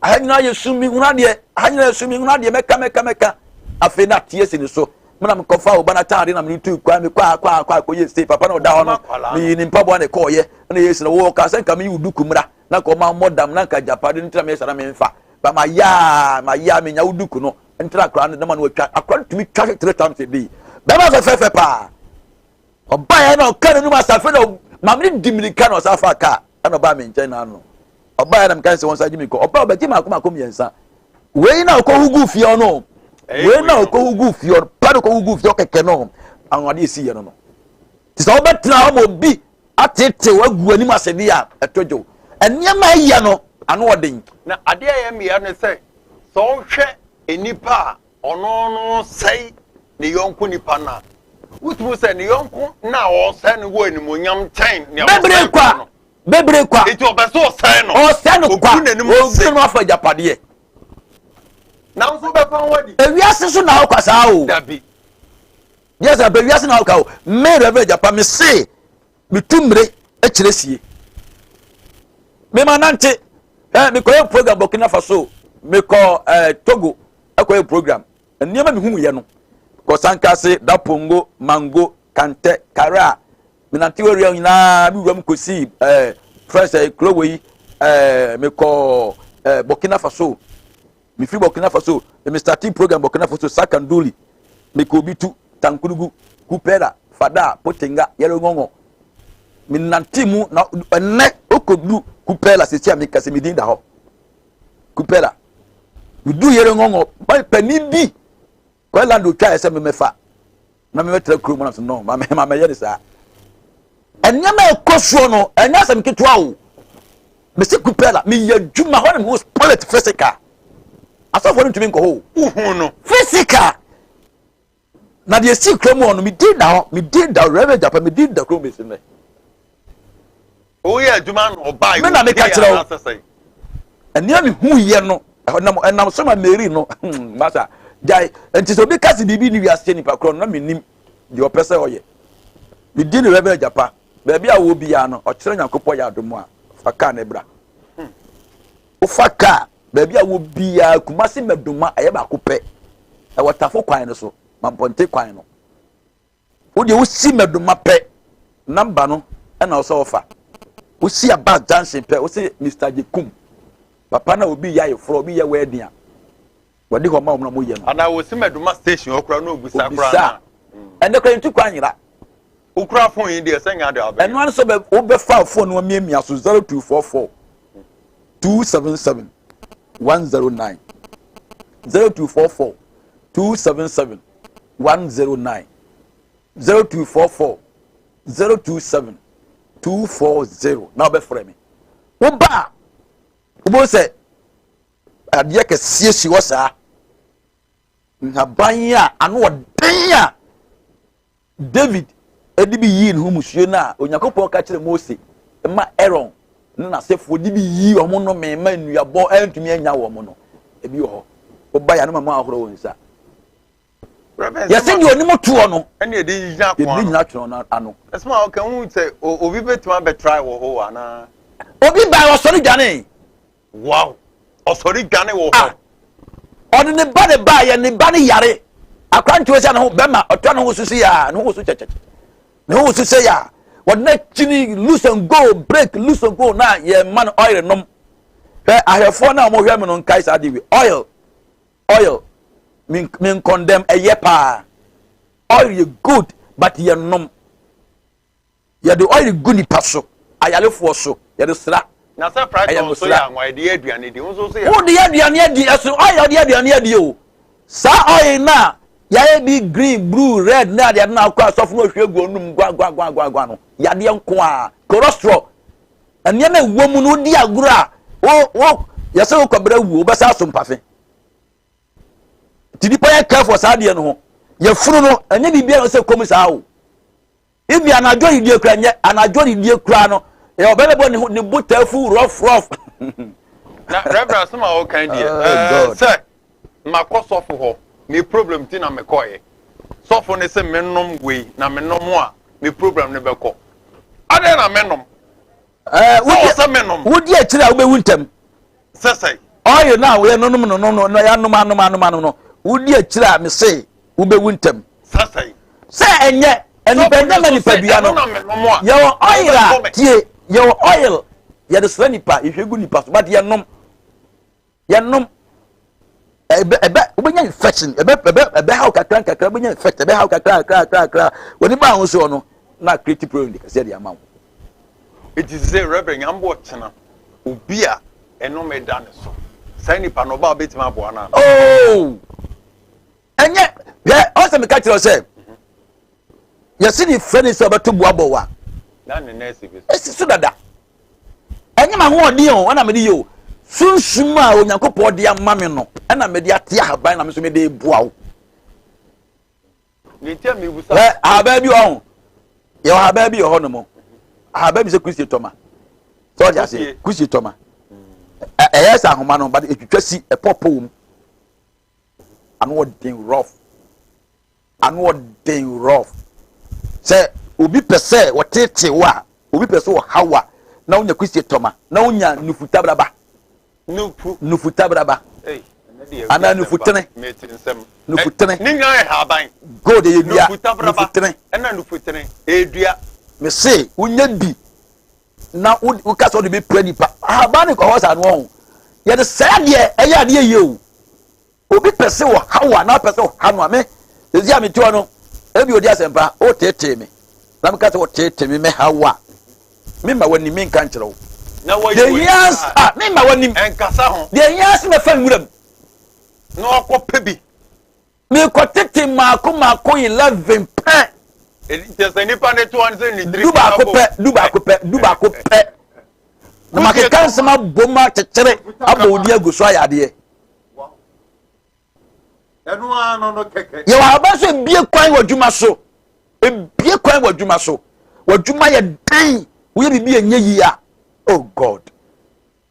A: Aha nyinaa yɛ sum, mehunu adeɛ. Aha nyinaa yɛ sum, mehunu adeɛ, mɛka mɛka mɛka. Afei na ateɛ si ne so. Mena mekɔfa ɔba no ataade na mede tu kwan, mekɔ a kɔ a kɔ a kɔyɛ sei. Papa na ɔda hɔ no, meyi ne mpaboa na ɛkɔɔyɛ. Ɛna yɛ si na wɔka sɛ nka meyi wo duku mmra. Na nka ɔma mmɔ dam na nka agyapade no nti na meyɛ saa na memfa. Ba ma yaa ma yaa menya wo duku no ntra akora no nama no atwa akora no tumi twa three times a day bɛma fɛfɛɛfɛ paa ɔbaeɛ na ɔka n'anum asafe na maame no di mirika na ɔsan fa kaa ɛna ɔbaa me nkyɛn na ano ɔbaeɛ na meka sɛ wɔn nsa gye me kɔ ɔbaa ɔbɛgye mako mako mmiɛnsa wei na ɔkɔ hugu fie ɔno wei na ɔkɔ hugu fie ɔno pa na ɔkɔ hugu fie ɔkɛkɛ no anwade esi yɛ no no. Te sɛ wobɛtena hɔ ma obi atetew agu anim asɛdeɛ a ɛtɔ dwow. Nneɛma a ɛyɛ no ano ɔden.
B: Na adeɛ a ɛyɛ mmea ne sɛ, sɛ wohwɛ nnipa a ɔno no sɛe ne yɔnko nipa no a, wotumi sɛ ne yɔnko no a ɔresɛe no wɔ animuonyam kyɛn nea
A: Bebree
B: ɔsɛe
A: kwa.
B: no.
A: Bebree kwa.
B: Enti ɔpɛ sɛ ɔsɛe no.
A: Ɔsɛe no kwa.
B: Ogu n'anim ase.
A: Ogu no afa agyapadeɛ.
B: Nanso wobɛfa ho adi.
A: Ewiase so na ɔkwa saa o.
B: Dabi.
A: Yes, abɛ wiase na ɔka o. Me Reverend Japa me se me tu mmire kyerɛ sie. Me ma nante. Eh, me kɔyɛ program Burkina Faso, me kɔ eh, Togo ɛkɔyɛ program. Nneɛma me hu yɛ no. Kɔ Sankase, Dapongo, Mango, Kantɛ, Kara. Me nante wɔ area nyinaa, me wuram kɔsi eh, first eh, kuro wɔ yi, eh, me kɔ eh, Burkina Faso. Mefiri Burkina Faso, me startee program Burkina Faso, Sakanduli, mekɔ Obitu, Tankurugu, Kupera, Fada, Potenga, Yɛrɛŋɔŋɔ. Menante mu na ɛnnɛ okɔduru Kupera sisi a meka sɛ me din da hɔ. Kupera. Meduru Yɛrɛŋɔŋɔ, panin bi, Kwɛland otwaeɛ sɛ memɛfa na mebɛtra kurom na so no ma mɛyɛ ne saa. Nneɛma a ɛkɔ soɔ no ɛnyɛ asɛm ketewa o. Mesi kupɛla meyɛ adwuma hɔ na mehu spirit physical. Asɔfoɔ no ntumi nkɔ hɔ o.
B: Wohu no.
A: Physical. Na deɛ esi kurom hɔ no medi da hɔ medi da Reverend Japa medi da kurom bɛsi nnɛ.
B: Woyɛ adwuma na ɔbaa
A: Me na meka kyerɛ wo. Ɛnea mehu yɛ no ɛnam ɛnam so ma Mary no hmm, masa gyae nti sɛ obi ka se biribi ne wiase nipa korɔ no na menim deɛ ɔpɛ sɛ ɔyɛ. Medi ne Reverend Japa baabi a wɔ biara no ɔkyerɛ Nyankopɔn yɛ adom a fa kaa ne bra. Wofa kaa baabi a wɔ biara Kumasi Mɛdoma ɛyɛ baako pɛ ɛwɔ Tafo kwan no so Mampɔnte kwan no. Wo deɛ wosi Mɛdoma pɛ namba no ɛna ɔsɛ ɔfa. Wosi Abbas junction pɛ wosi Mr. Jekum papa na obi yɛ ayeforɔ obi yɛ wedding a wɔde hɔ ma wɔn na wɔyɛ no.
B: Anaa wosi Mɛdoma station hɔ koraa na obisa koraa
A: na. Ɛnɛ koraa ntu kwan nyera.
B: Wokura phone yi deɛ sɛ nya de abɛyɛ.
A: Ɛno ano sɛ wobɛfa phone no amiamia so 0244 277 109 0244 277 109 0244 027 240 na wobɛfrɛ me. Woba a wobɛhu sɛ adeɛ kɛseɛ si hɔ saa nhaban a ano ɔden a David de bi yii ne ho mmusuo no a Onyankopɔn ka kyerɛ Mose ma Aaron ne n'asefoɔ de bi yii wɔn nnome ma nnuabɔ antumi anya wɔn no, ebi wɔ hɔ. Woba yɛ ano ma mu ahorow wo nsa. Yɛsɛ deɛ onim toɔ no,
B: ɛne yɛde gyina
A: yɛde gyina twene no ano.
B: Ɛsɛ ma ɔka hu sɛ obi bɛtumi abɛtrae wɔ hɔ anaa?
A: Obi baa ɔsɔre dwanee.
B: Wow! Ɔsɔre dwane wɔ hɔ.
A: Ah! Ɔde ne ba ne ba yɛ ne ba ne yare. Akwantuo sɛ ne ho bɛma ɔtɔ ne ho so si ya ne ho so kyɛkyɛkyɛ. Ne ho so sɛ ya. Wɔde n'akyini loose and go break loose and go na yɛ ma no oil nom. Hwɛ ahwɛfoɔ na wɔn hwɛ mi no nkae saa de wi oil oil me me nkɔndɛm ɛyɛ paa oil yɛ good but yɛ nom. Yɛde oil gu nipa so, ayarefoɔ so, yɛde sra.
B: Na sɛ fried corn nso yɛ anwa, yɛde yɛ aduane di. Wo nso so yɛ.
A: Wode yɛ aduane adi, ɛso oil yɛde yɛ aduane adi o. Saa oil no a yɛayɛ bi green, blue, red ne adeade no akɔ asɔfo no ohwie gu onum gua gua gua gua gua no, yadeɛ nko a, cholesterol, nneɛma ɛwɔ mu no wodi agorɔ a, wo wo yɛsɛ wokɔbrɛ wuo, wobɛsa aso mpafe. Nti nipa yɛ careful saa adeɛ no ho. Yɛfunu no, ɛnyɛ biribiara sɛ kɔm saa o. Ebi anadwo didie kura nyɛ anadwo didie kura no yɛ ɔbɛ bɛbɔ ne ho ne bo taafu rough rough.
B: Na reverend asɛm a ɔkan deɛ oh, ɛɛ sɛ makɔ sɔfo hɔ me problem ti na mekɔɛ sɔfo ne sɛ menom wei na menom a me problem ne bɛkɔ adɛn na menom.
A: Ɛɛ wodi sɛ menom wodi akyire a wobɛwu ntɛm.
B: Sɛsɛe.
A: Ɔyɛ no a woyɛ nonom no no no na yɛanom anom anom anom no wodi akyire a mese wobɛwu ntɛm.
B: Sɛsɛe.
A: Sɛ ɛnyɛ nipa ɛnyɛ ma nipadua no yɛwɔ oil a tie yɛwɔ oil yɛde sra nipa yɛhwɛ gu nipa so but yɛnom yɛnom ɛbɛ ɛbɛ wobɛnya infection ɛbɛ ɛbɛ ɛbɛ haw kakra nkakra wobɛnya infection ɛbɛ haw kakra kakra kakra kakra wɔde ba ahosuo no na create problem de kɛseɛ de ama wo.
B: Eti sɛ Reverend Nyambo ɔkyena obi a ɛnome da ne so saa nipa no ɔba obetumi aboa no ana.
A: Oh! Ɛnyɛ hwɛ ɔsɛ meka kyerɛ sɛ. Yɛse ne frɛ ne sɛ ɔbɛto boa bɔ wa.
B: Na ne nan si bi so.
A: Esi so dada. Ɛnyɛ m'ahoɔden o, ɛna mede yɛ o. Sunsum a Onyankopɔn de ama me no, ɛna mede ate ahaban na me nso mede boa wo.
B: Ne nti a mebusa.
A: Ɛ ahaban bi wɔ ho. Yɛwɔ ahaban bi wɔ hɔ nom. Ahaban bi sɛ kusie tɔma. Sɛ ɔde ase kusie tɔma. Ɛyɛ sɛ ahoma no, but etwitwa si ɛpɔpɔ wɔ mu. Ano ɔden rough. Ano ɔden rough. Sɛ obi pɛ sɛ ɔteetee wo a, obi pɛ sɛ ɔha wo a, na wonya kusie tɔma, na wonya nufu tabraba.
B: Nufu.
A: Nufu tabraba. Anaa nufu tene. Nufu tene.
B: Ne nyinaa yɛ haban.
A: Gold yɛ dua.
B: Nufu tabraba.
A: Nufu tene.
B: Ɛna nufu tene. Ɛyɛ dua.
A: Mese wonya bi na woka sɛ wode bɛpira nipa. Ahaban ne kɔhɔ saa no ɔho. Yɛde sɛe adeɛ ɛyɛ adeɛ yie o. Obi pɛ sɛ ɔha wo anaa ɔpɛ sɛ ɔha no a, me, sɛsi a mete hɔ no, ebi odi asɛmpa, woteetee me, na meka sɛ woteetee me mɛha wo a, memma w'anim menka nkyerɛ wo.
B: Na wɔyi
A: Deɛ
B: w'anim
A: hia
B: a,
A: a, memma w'anim.
B: Ɛnkasa ho.
A: Deɛ hia sɛ mɛfa nwura mu.
B: Na wakɔpɛ bi.
A: Mekɔtete mmaako mmaako 11 pɛ.
B: Kyɛ sɛ nipa ne to ɔne sɛ ne tiri.
A: Du baako pɛ, du baako pɛ, du baako pɛ. Na makeka nsɛm abom akyekyere abɔ wo din agu so ayɛ adeɛ. Yɛwɔ ahaban so ebie kwan wɔ adwuma so. Ebie kwan wɔ adwuma so. W'adwuma yɛ den. Woyɛ biribi ɛnyɛ yie a. Oh God.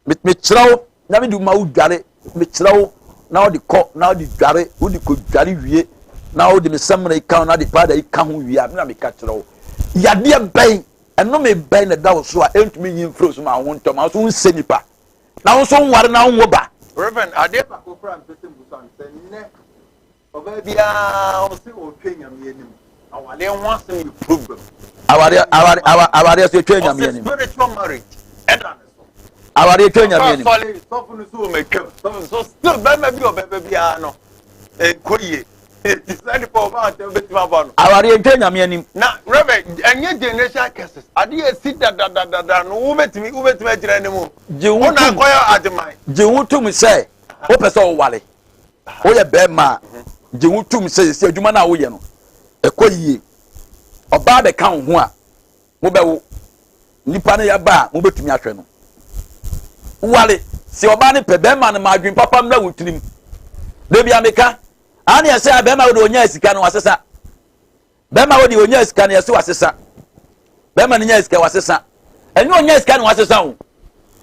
A: Mekyerɛ wo na mede ma wo dware. Mekyerɛ wo na wode kɔ na wode dware. Wode kɔ dware wie na wode me samina yi ka ho na wode powder yi ka ho wie a, me na meka kyerɛ wo. Yadeɛ bɛn, ɛnome bɛn na ɛda wo so a ɛntumi nyi mfiri wo so ma wo ho ntɔ ma wo so wonsɛ nipa. Na wo nso nware na wonwo ba.
B: Reverend, adeɛ baako koraa mpɛ sɛ mbusa no sɛ nnɛ ɔbaa biara ɔse ɔtwa Nyame anim, awareɛ ho asɛm yɛ problem.
A: Awareɛ aware awa awareɛ so etwa Nyame
B: Ɔse
A: anim.
B: spiritual marriage ɛda ne so.
A: Awareɛ etwa Nyame anim.
B: Ɔkɔ asɔre, sɔfo no so wɔ matwam, sɔfo so still bɛrima bi ɔbɛba biara no ɛnkɔ yie. Eti saa nipa ɔba atɛm bɛtumi aba no.
A: Awareɛ ntwa Nyame anim.
B: Na Reverend, ɛnyɛ generation curses. Adeɛ esi dadadadada no wobɛtumi wobɛtumi agyina ne mu.
A: Gye wo
B: Wo na
A: tom.
B: akɔyɛ ademan.
A: Gye wo tom sɛ wopɛ sɛ woware. Woyɛ bɛrima a, gye wo tom sɛ sɛ adwuma no a woyɛ no ɛkɔ yie. Ɔbaa bɛka wo ho a, mobɛwo. Nipa no yɛba a, mobɛtumi ahwɛ no. Ware. Sɛ ɔbaa no pɛ, bɛrima no ma adwene papa mmra wo tirim. Da bi a meka, Ane ɛsɛ a bɛrima wo de ɔnyaa sika no wasesa. Bɛrima wo de ɔnyaa sika no yɛse wasesa. Bɛrima no nyaa sika wasesa. Ɛnyɛ ɔnyaa sika no wasesa o.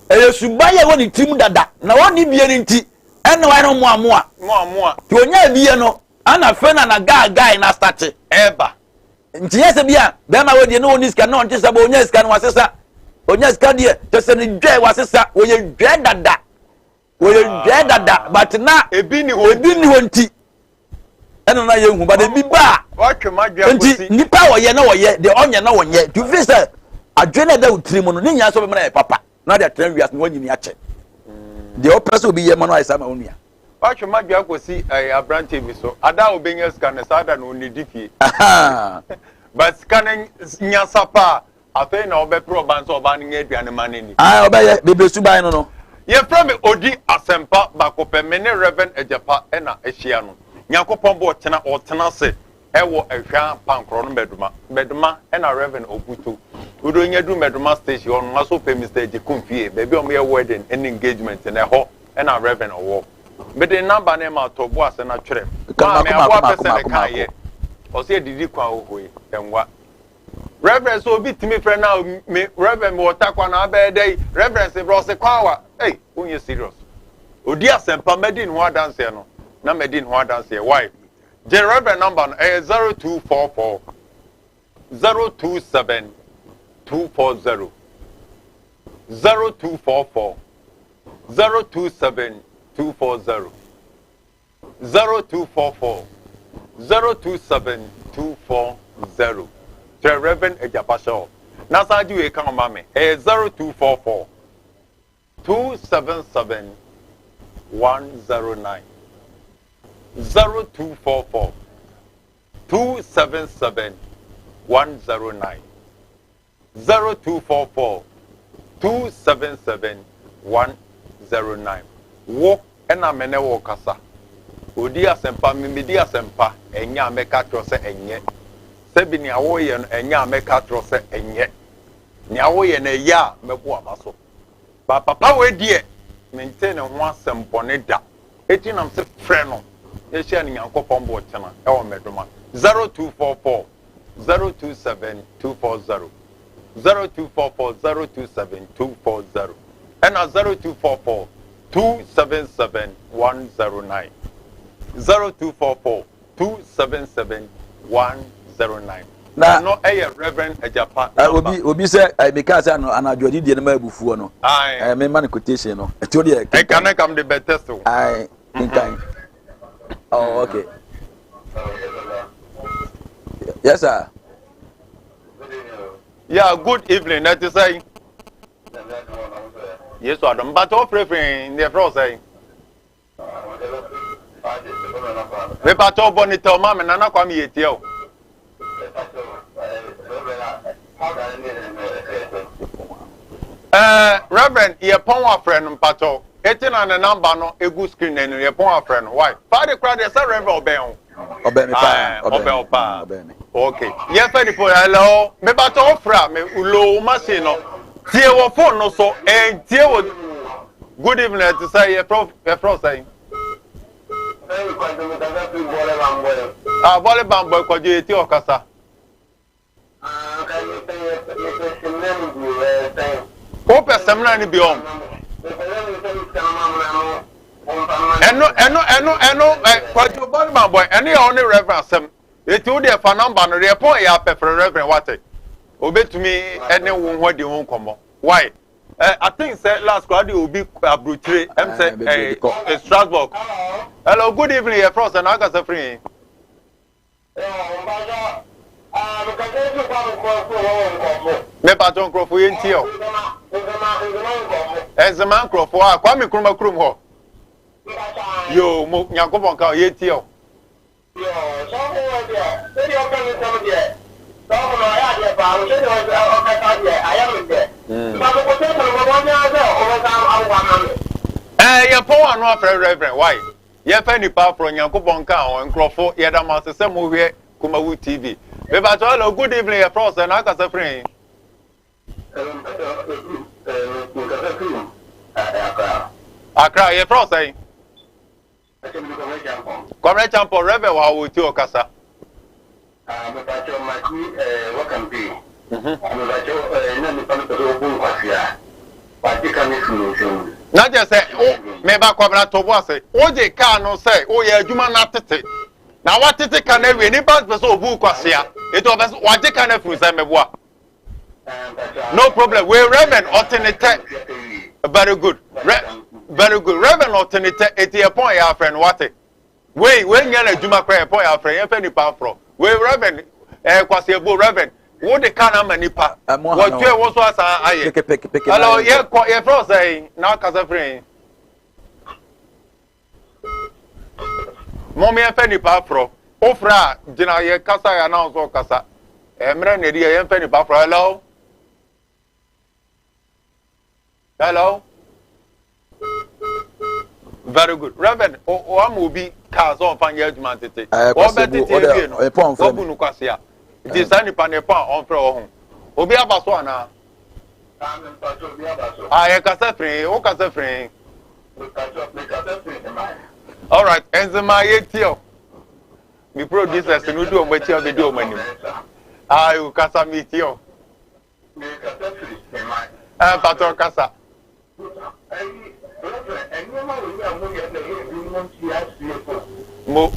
A: Ɛyɛ suban yɛ wɔ ne tirim dada na ɔnni bie no nti ɛna wayɛ no mmoamoa.
B: Mmoamoa.
A: Nti ɔnyaa bie no ana afei na na gaagae na asate.
B: Ɛɛba.
A: Nti yɛ sɛ bi a bɛrima wo deɛ na ɔnni sika na ɔnte sɛ bɔ ɔnyaa sika no wasesa. Ɔnyaa sika deɛ kyɛ sɛ ne dwɛ wasesa. Wɔyɛ dwɛ dada. Wɔyɛ dwɛɛ dada but na
B: ebi ni hɔ
A: ebi ni hɔ nti ɛna na yɛn hu but ebi ba a nti nipa a wɔyɛ na wɔyɛ deɛ ɔnyɛ na wɔnyɛ nti fi sɛ adwene na ɛda wo tiri mu no ne nyinaa sɛ ɔbɛma no yɛ papa na de atena wiase na wanyini akyɛ deɛ ɔpɛ sɛ obi yɛ ma no ayɛ saa ma wo nua.
B: Watwe m'adwene akɔsi ɛɛ aberanteɛ bi so. Ada a ɔbɛnya sika no saa da no ɔnnidi fie. But sika no nya sa paa Afei na ɔbɛpere ɔbaa no sɛ ɔbaa no nyɛ aduane ma no nni.
A: Ae, ɔbɛyɛ. Bebree suban no no.
B: Yɛfrɛ me Odi Asɛmpa baako pɛ, me ne Rev. Agyapa na ahyia no. Nyankopɔn bɔ ɔtena, ɔtena ase wɔ Ahwea Pankorɔ no Mɛdoma. Mɛdoma na Rev. Obutu. Wode onya duru Mɛdoma station hɔ no, na so pɛ Mister Agyekum fie, baabi a wɔyɛ wedding ne engagement no, ɛhɔ na Rev. ɔwɔ. Mede number no ma to bo ase na twerɛ.
A: Ka
B: Maame,
A: mako
B: aboa
A: mako
B: pɛ
A: mako
B: sɛ
A: mako
B: ne kaeɛ.
A: mako.
B: Ɔse adidi kwan ohoe, ɛnwa. Reverend sɛ obi tumi frɛ na me reverend me wɔ takwa na abɛyɛ dɛ yi reverend sɛ brɛ ɔsɛ kwan wa ei wonyɛ serious odi asɛmpa mɛdi ne ho adanseɛ no na mɛdi ne ho adanseɛ why gye reverend number no ɛyɛ 0244 027 240 0244 027 240 0244 027 240 Kyerɛ Rev. Agyapa Shaw na san gye wei ka ho ma me. Ɛyɛ 0244 277 109. 0244 277 109. 0244 277 109 Wo na me ne wo rekasa. Odi asɛmpa, me medi asɛmpa, ɛnyɛ a mɛka akyerɛ wo sɛ ɛnyɛ. Sɛbi nea woyɛ no ɛnyɛ a mɛka akyerɛ wo sɛ ɛnyɛ. Nea woyɛ no ɛyɛ a mɛbo w'aba so. But papa wei deɛ mentee ne ho asɛm bɔne da. Eti na mese frɛ no na hyia no Nyankopɔn bo kyena ɛwɔ Mmɛdoma. 0244 027 240 0244 027 240 ɛna 0244 277 109 0244 277 109.
A: Na
B: ɛno ɛyɛ Reverend Agyapa number.
A: Obi obi sɛ ɛ meka sɛ ano anadwo adidie no ma abufuo no.
B: Aye.
A: Ɛ mema no quotation no. Ɛti o deɛ
B: kenkan. Ɛka ne kam de bɛ test o.
A: Aye kenkan. Oh okay. Yes sir.
B: Yeah, good evening. Ɛte sɛn? Yesu adom. Mpakyɛ wo frɛfrɛ deɛ frɛ wo sɛn? Mepakyɛw bɔ ne tɛw ma me Nana Kwame yɛ tia o. Ɛɛ Reverend yɛ pɔn afrɛ no mpakyɛw eti na ne namba no egu screen n'anim yɛ pɔn afrɛ no why faade kora deɛ sɛ Reverend ɔbɛn o.
A: Ɔbɛn mi paa
B: ɔbɛn o paa okay yɛ fɛ nipo hello mepakyɛw ofrɛ a me low machine no tie wɔ phone no so ɛntie wɔ. Good evening, ɛte sɛ yɛfrɛ yɛfrɛ wo sɛn? Ah, bɔle bambɔ kwadwo yɛti ɔkasa. Wopɛ sɛmina no bi ɔm? Ɛno ɛno ɛno ɛno ɛ kwadwo bɔle bambɔ ɛno yɛ ɔne reverend asɛm. Eti wo deɛ fa namba no deɛ pɔn yɛ apɛfrɛ reverend wate. Obetumi ɛne wo ho adi ho nkɔmmɔ. Why? Eh, I think sɛ last koraa de obi aburokyire ɛm sɛ eh, eh, Strasbourg. Hello, good evening. Yɛ frɛ sɛ na akasa firi he? Mepatɔ nkurɔfo yɛ ntie o. Nzema nkurɔfo a Kwame Nkrumah kurom hɔ. Yo, mo Nyankopɔn ka o yɛ ntie o.
C: Yoo sɔfo wɔ deɛ sɛdeɛ ɔka ne nsɛm deɛ sɔfo no ɔyɛ adeɛ paa no sɛdeɛ ɔkasa deɛ ayɛ me dɛ nka me kɔtɛ sɛ no bɔbɔ nyɛ sɛ ɔbɛsan abobɔ ama me.
B: Ɛɛ yɛ pɔn ano afrɛ Reverend why yɛfɛ nipa afrɔ Nyankopɔn nka ho nkrɔfo yɛda mo ase sɛ mo hwɛ Kumawu TV mepakyɛw hello good evening yɛfrɛ wo sɛn na akasa firi he. Accra yɛfrɛ wo sɛn. Kwabena Acheampong, Reverend wɔ ha wɔ ti ɔkasa.
C: Ah, mepakyɛw mati eh, wɔ campaign. Mepakyɛw eh, na nipa no pɛ sɛ ɔbu nkwasea. Wagye ka no fi ne nsam.
B: Na kyerɛ sɛ wo meba Kwabena to bo ase. Wogye kaa no sɛ woyɛ adwuma no atete. Na watete ka no awie nipa pɛ sɛ ɔbu nkwasea. Eti ɔpɛ sɛ wagye ka no afiri sɛ meboa. No problem. We Reverend ɔte ne tɛ. Very good. Re very good. Reverend ɔte ne tɛ. Eti ɛpɔn yɛ afrɛ no wate. Wei wei nyɛ n'adwuma koraa ɛpɔn yɛ afrɛ yɛn fɛ nipa afrɔ. Wei Reverend ɛɛ kwasi ebo Reverend wo de kaa na ama nipa. Wɔtwe wo so asan ayɛ. Hello yɛ kɔ yɛ frɛ ɔsɛ na akasa firi yi. Mom yɛmfa nipa aforɔ. Wofrɛ a gyina yɛ kasa yɛ anaa nso ɔkasa. Mmerɛ na ɛdi yɛ yɛmfa nipa aforɔ. Hello. Hello. Very good. Reverend, o ama obi kaa sɛ ɔmfa nyɛ adwuma ntete. Wɔbɛtete awie no, wabu no kwasea. Nti saa nipa no ɛpɔn a ɔmfrɛ wɔ ho. Obi aba so anaa? Ah, yɛ kasa firi, wo kasa firi. All right, Nzema yɛ tie o. Mi producers no di wɔn akyi a bɛdi wɔn anim. Ah, wo kasa mi tie o. Eh, mpatɔ kasa. Mo.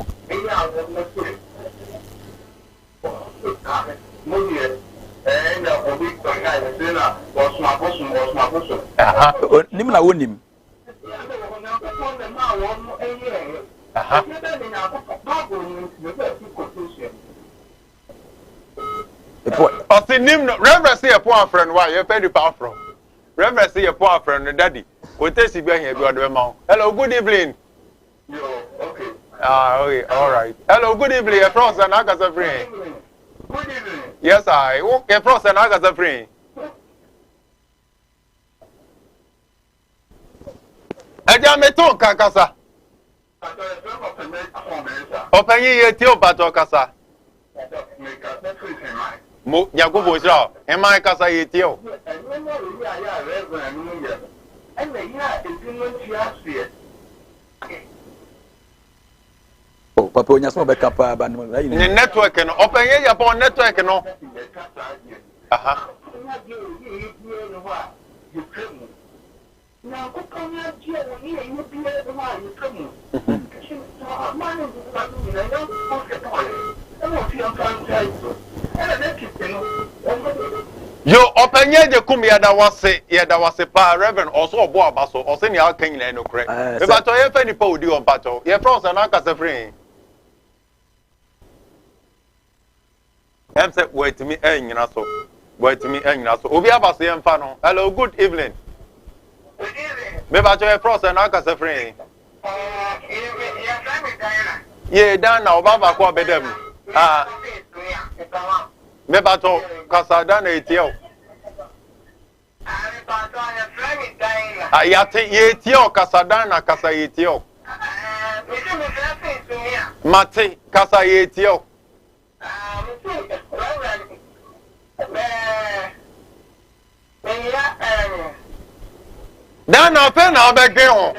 A: Nim na wonim.
B: Ɔsi nim no reverend si yɛ pɔn afrɛ no wa yɛ fɛ nipa afrɛ reverend si yɛ pɔn afrɛ no daddy quotation bi ahia bi ɔde bɛ ma wo hello good evening.
C: Yo, okay.
B: Ah, okay, all right. Hello, good evening. Yɛ frɛ ɔsɛ na akasa firi he.
C: Good evening.
B: Yes, I. Wo yɛ frɛ ɔsɛ na akasa firi he. Ɛgya mi to nka kasa. Ɔpanyin yɛ tie o patɔ kasa. Mo, Nyankopɔn nhyira wo. Heman kasa yɛtie wo.
C: Nneɛma wei a yɛ a Reverend nom yɛ no, ɛna yɛ a ebinom nte aseɛ.
A: Oh, papa onya sɛ ɔbɛka paa ba no ayi
B: ne network no ɔpɛ yɛ yɛ pɔn network no. Aha.
C: Nyankopɔn agye a wɔne ɛyɛ biara nni hɔ a yɛtwa mu. Ɛkyi no, aman ne nnipa no nyinaa, Nyankopɔn hwɛ bɔɔ yɛn, ɛna ɔse yɛmfa ntae so, ɛna na tete no, wɔn.
B: Yo ɔpanyin Agyekum yɛda wase yɛda wase paa Reverend ɔso ɔbɔ aba so ɔse nea aka nyinaa yɛ nokorɛ mepakyɛw yɛmfa nipa odi hɔ mpakyɛw yɛfrɛ wo sɛn na akasa firi he? Ɛm sɛ wɔatumi anyina so. Wɔatumi anyina so. Obi aba so yɛmfa no. Hello, good evening.
C: Good evening.
B: Mebakyɛ yɛfrɛ sɛ na akasa firi he?
C: Yɛfrɛ me Diana.
B: Yee Diana, ɔba baako a ɔbɛda mu. Ah. Mebakyɛ kasa Diana etie o. Ah, yɛate yɛtie o kasa Diana kasa yɛtie o. Mate kasa yɛtie o.
C: Ah, me se, Reverend, eh, meyia, eh.
B: Na na afei na ɔbɛdwen ho.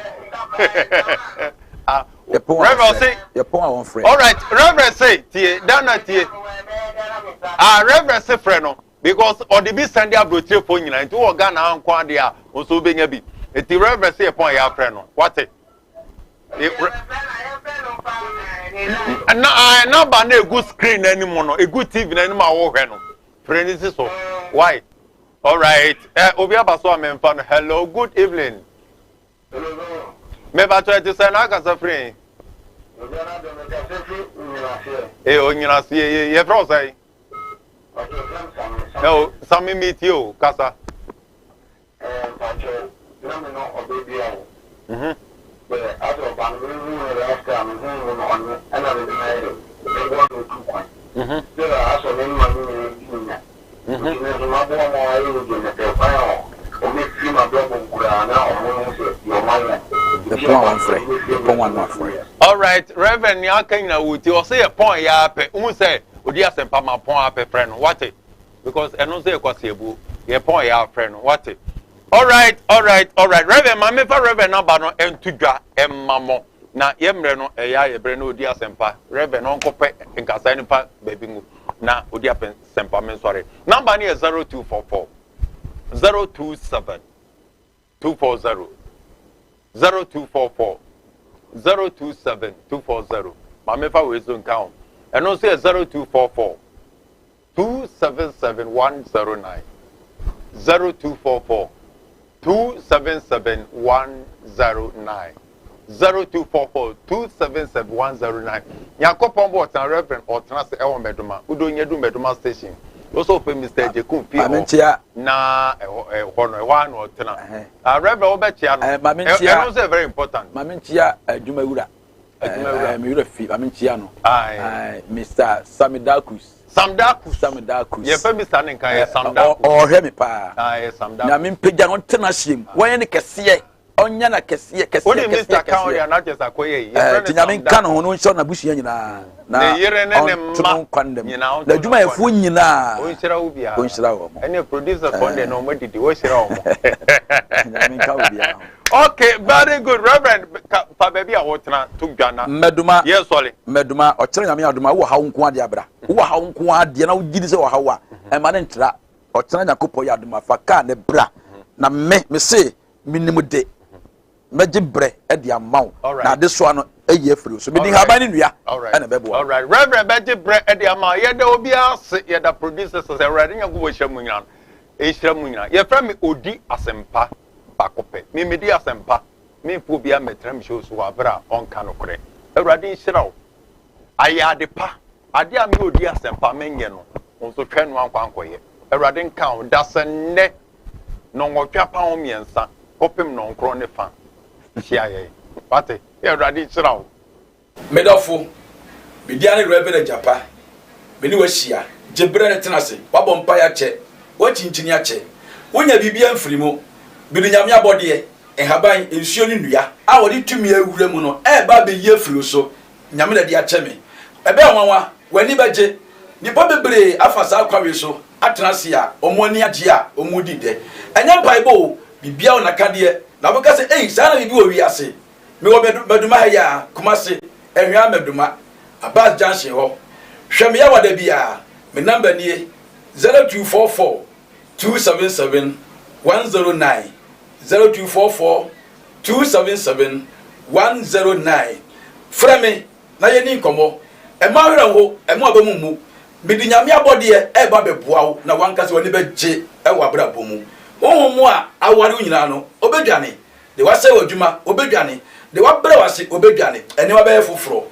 B: Ah, Reverend se.
A: Yɛpɔn a wɔn frɛ.
B: All right, Reverend se tie, Dana tie. Ah, Reverend se frɛ no because ɔde bi sɛnde aburokyerefo nyinaa nti wɔ Ghana nko adeɛ a nso wobɛnya bi. Nti Reverend se yɛpɔn a yɛafrɛ no. Wate? Na ah, number na egu screen n'anim no egu tv n'anim a wɔhwɛ no frɛ ne si so why alright ɛ eh, obi aba so a mɛmfa no hello good evening mɛbatɔ ɛte sɛ n'akasa firi ee onyinaseɛ yɛ yɛfrɛ wo sɛn ɛ o sami mi tie o kasa.
C: Ɛɛ mpakyɛw na me no ɔbɛ bia o. Bɛ asɛ ɔba no me hu no last time me hu no no ɔnye ɛna me de no ayɛ dɛ me boa no otu kwan. Still a asɛ me mma me nyina di me nya. Nti me nso maboa ma wayɛ yie deɛ mepɛ kwan a ɔmɛ firi m'abrabɔ mu koraa na ɔmo hu sɛ deɛ ɔmo ayɛ no.
A: Yɛpɔn a wɔmfrɛ, yɛpɔn a no afrɛ.
B: Alright, Reverend nea aka nyina wɔ ti ɔsɛ yɛ pɔn yɛ apɛ wohu sɛ odi asɛmpa ma pɔn apɛ frɛ no wate because ɛno nso yɛ kwaseabuo yɛ pɔn yɛ afrɛ no wate alright alright alright reverend maame fa reverend naba no nto dwa ɛma mo na yɛ mmerɛ no ɛyɛ ayɛ berɛ na odi asɛmpa reverend ɔnkɔpɛ nkasa nipa baabi ngu na odi asɛmpa me nsɔre namba no yɛ 0244 027 240 0244 027 240 maame fa wei so nka ho ɛno nso yɛ 0244 277 109 0244 277 109 0244 277 109 Nyankopɔn bɔ ɔtena Reverend ɔtena ase ɛwɔ Mɛdoma wode onya du Mɛdoma station wosɛ ɔpɛ Mr. Agyekum fie hɔ na ɛhɔ ɛhɔ no ɛhɔ ara na ɔtena ah Reverend wobɛkyea no ɛno nso yɛ very important.
A: Maame nkyia adwumawura adwumawura me wura fi maame nkyia no Mr. Samidakus
B: Samdakus
A: Samdakus
B: yɛfɛ Mr. ne nka yɛ Samdakus
A: ɔhwɛ me paa nyame mpagya no ɔntena ahyia mu wɔnyɛ ne kɛseɛ ɔnyɛ na kɛseɛ kɛseɛ
B: kɛseɛ kɛseɛ
A: ɛɛ ti nyame nka ne ho no nhyɛ n'abusua nyinaa na ɔnto no nkwa nnam n'adwumayɛfoɔ nyinaa
B: ɔnhyira wo biara
A: ɔnhyira wɔn
B: ɛne producers wɔn deɛ na wɔn adidi wɔhyira wɔn
A: nyame nka wo biara ho
B: okay very good reverend fa baabi a wɔtena to dwa na
A: mmɛdoma
B: yɛ sɔre
A: mmɛdoma ɔkyerɛ nyame adoma wowɔ haw nko adeɛ abra wowɔ haw nko adeɛ na wogye di sɛ wɔ haw a ɛma ne ntra ɔkyerɛ nyakopɔn yɛ adoma fa kaa ne bra na me mese Menim de, mɛgye berɛ de ama wo, na adesoa no ayi afiri wo so. Mede nhaban ne nnua na ɛbɛboa wo.
B: Alright, Reverend bɛgye berɛ de ama wo. Yɛda obiara ase, yɛda producers ase. Awurade Nyankopɔn nhyira mo nyinaa. Nhyira mo nyinaa. Yɛfrɛ me Odi Asɛmpa baako pɛ. Me medi asɛmpa. Memfa obiara mmɛtena me show so wɔ abere a ɔnka nokorɛ. Awurade nhyira wo. Ayɛ ade pa. Ade a me Odi Asɛmpa menyɛ no, wo nso twɛn no ankɔ ankɔyɛ. Awurade nka wo. Da sɛ nnɛ. Nnɔnwɔtwe apam mmiɛnsa kɔpem nnɔnkron ne fa hyia yɛn. Wate? Awurade nhyira wo.
A: Me dɔfo, me din ane Rev. Agyapa. Me ne wo ahyia. Gye berɛ no tena ase. Woabɔ mpaeɛ akyɛ. Woakyinkyini akyɛ. Wonya biribiara mfiri mu. Bere Nyame abɔdeɛ, nhaban, nsuo ne nnua a wɔde tumi awura mu no reba abɛyi afiri wo so. Nyame na de akyɛ me. Ɛbɛyɛ nwanwa. W'ani bɛgye. Nnipa bebree afa saa kwan wei so atena ase a wɔn ani agye a wɔredi dɛ. Ɛnyɛ mpaebɔ o, biribiara wɔ n'akadeɛ. Na wobɛka sɛ, Ei, saa na biribi wɔ wiase. Mewɔ Maduma ha yi ara, Kumasi, Anhwea Maduma, Abbas Junction hɔ. Hwɛ me yawa da biara. Me number nie, 0244 277 109, 0244 277 109. Frɛ me na yɛnni nkɔmmɔ. Mma wo werɛ nho, mma w'aba mu mmu. Mede Nyame abɔdeɛ reba abɛboa wo na w'ankasa w'ani bɛgye wɔ abrabɔ mu. Honhom a aware wo nyinaa no, ɔbɛdwane. Deɛ wasɛe w'adwuma, ɔbɛdwane. Deɛ wabrɛ wo ase, ɔbɛdwane. Nneɛma bɛyɛ foforɔ.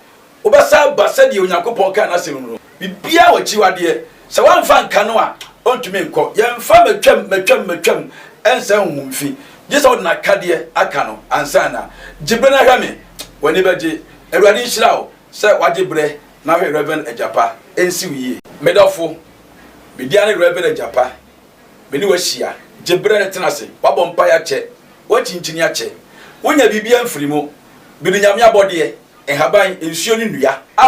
A: Wobɛsan aba sɛdeɛ Onyankopɔn kaa n'asɛm mu no. Biribiara wɔ akyiwadeɛ. Sɛ woamfa anka no a, ɔntumi nkɔ. Yɛmfa matwam, matwam, matwam nsɛe honhom fi. Gye sɛ wode n'akadeɛ aka no ansa na. Gye berɛ na hwɛ me. W'ani bɛgye. Awurade nhyira wo sɛ wagye berɛ na hwɛ Rev. Agyapa. Ɛnsi wo yie. Me dɔfo, me din ara ne Rev. Agyapa. Me ne wo ahyia. Gye berɛ na tena ase. Woabɔ mpaeɛ akyɛ. Woakyinkyini akyɛ. Wonya biribiara mfiri mu. Mede Nyame abɔdeɛ, nhaban, nsuo ne nnua a.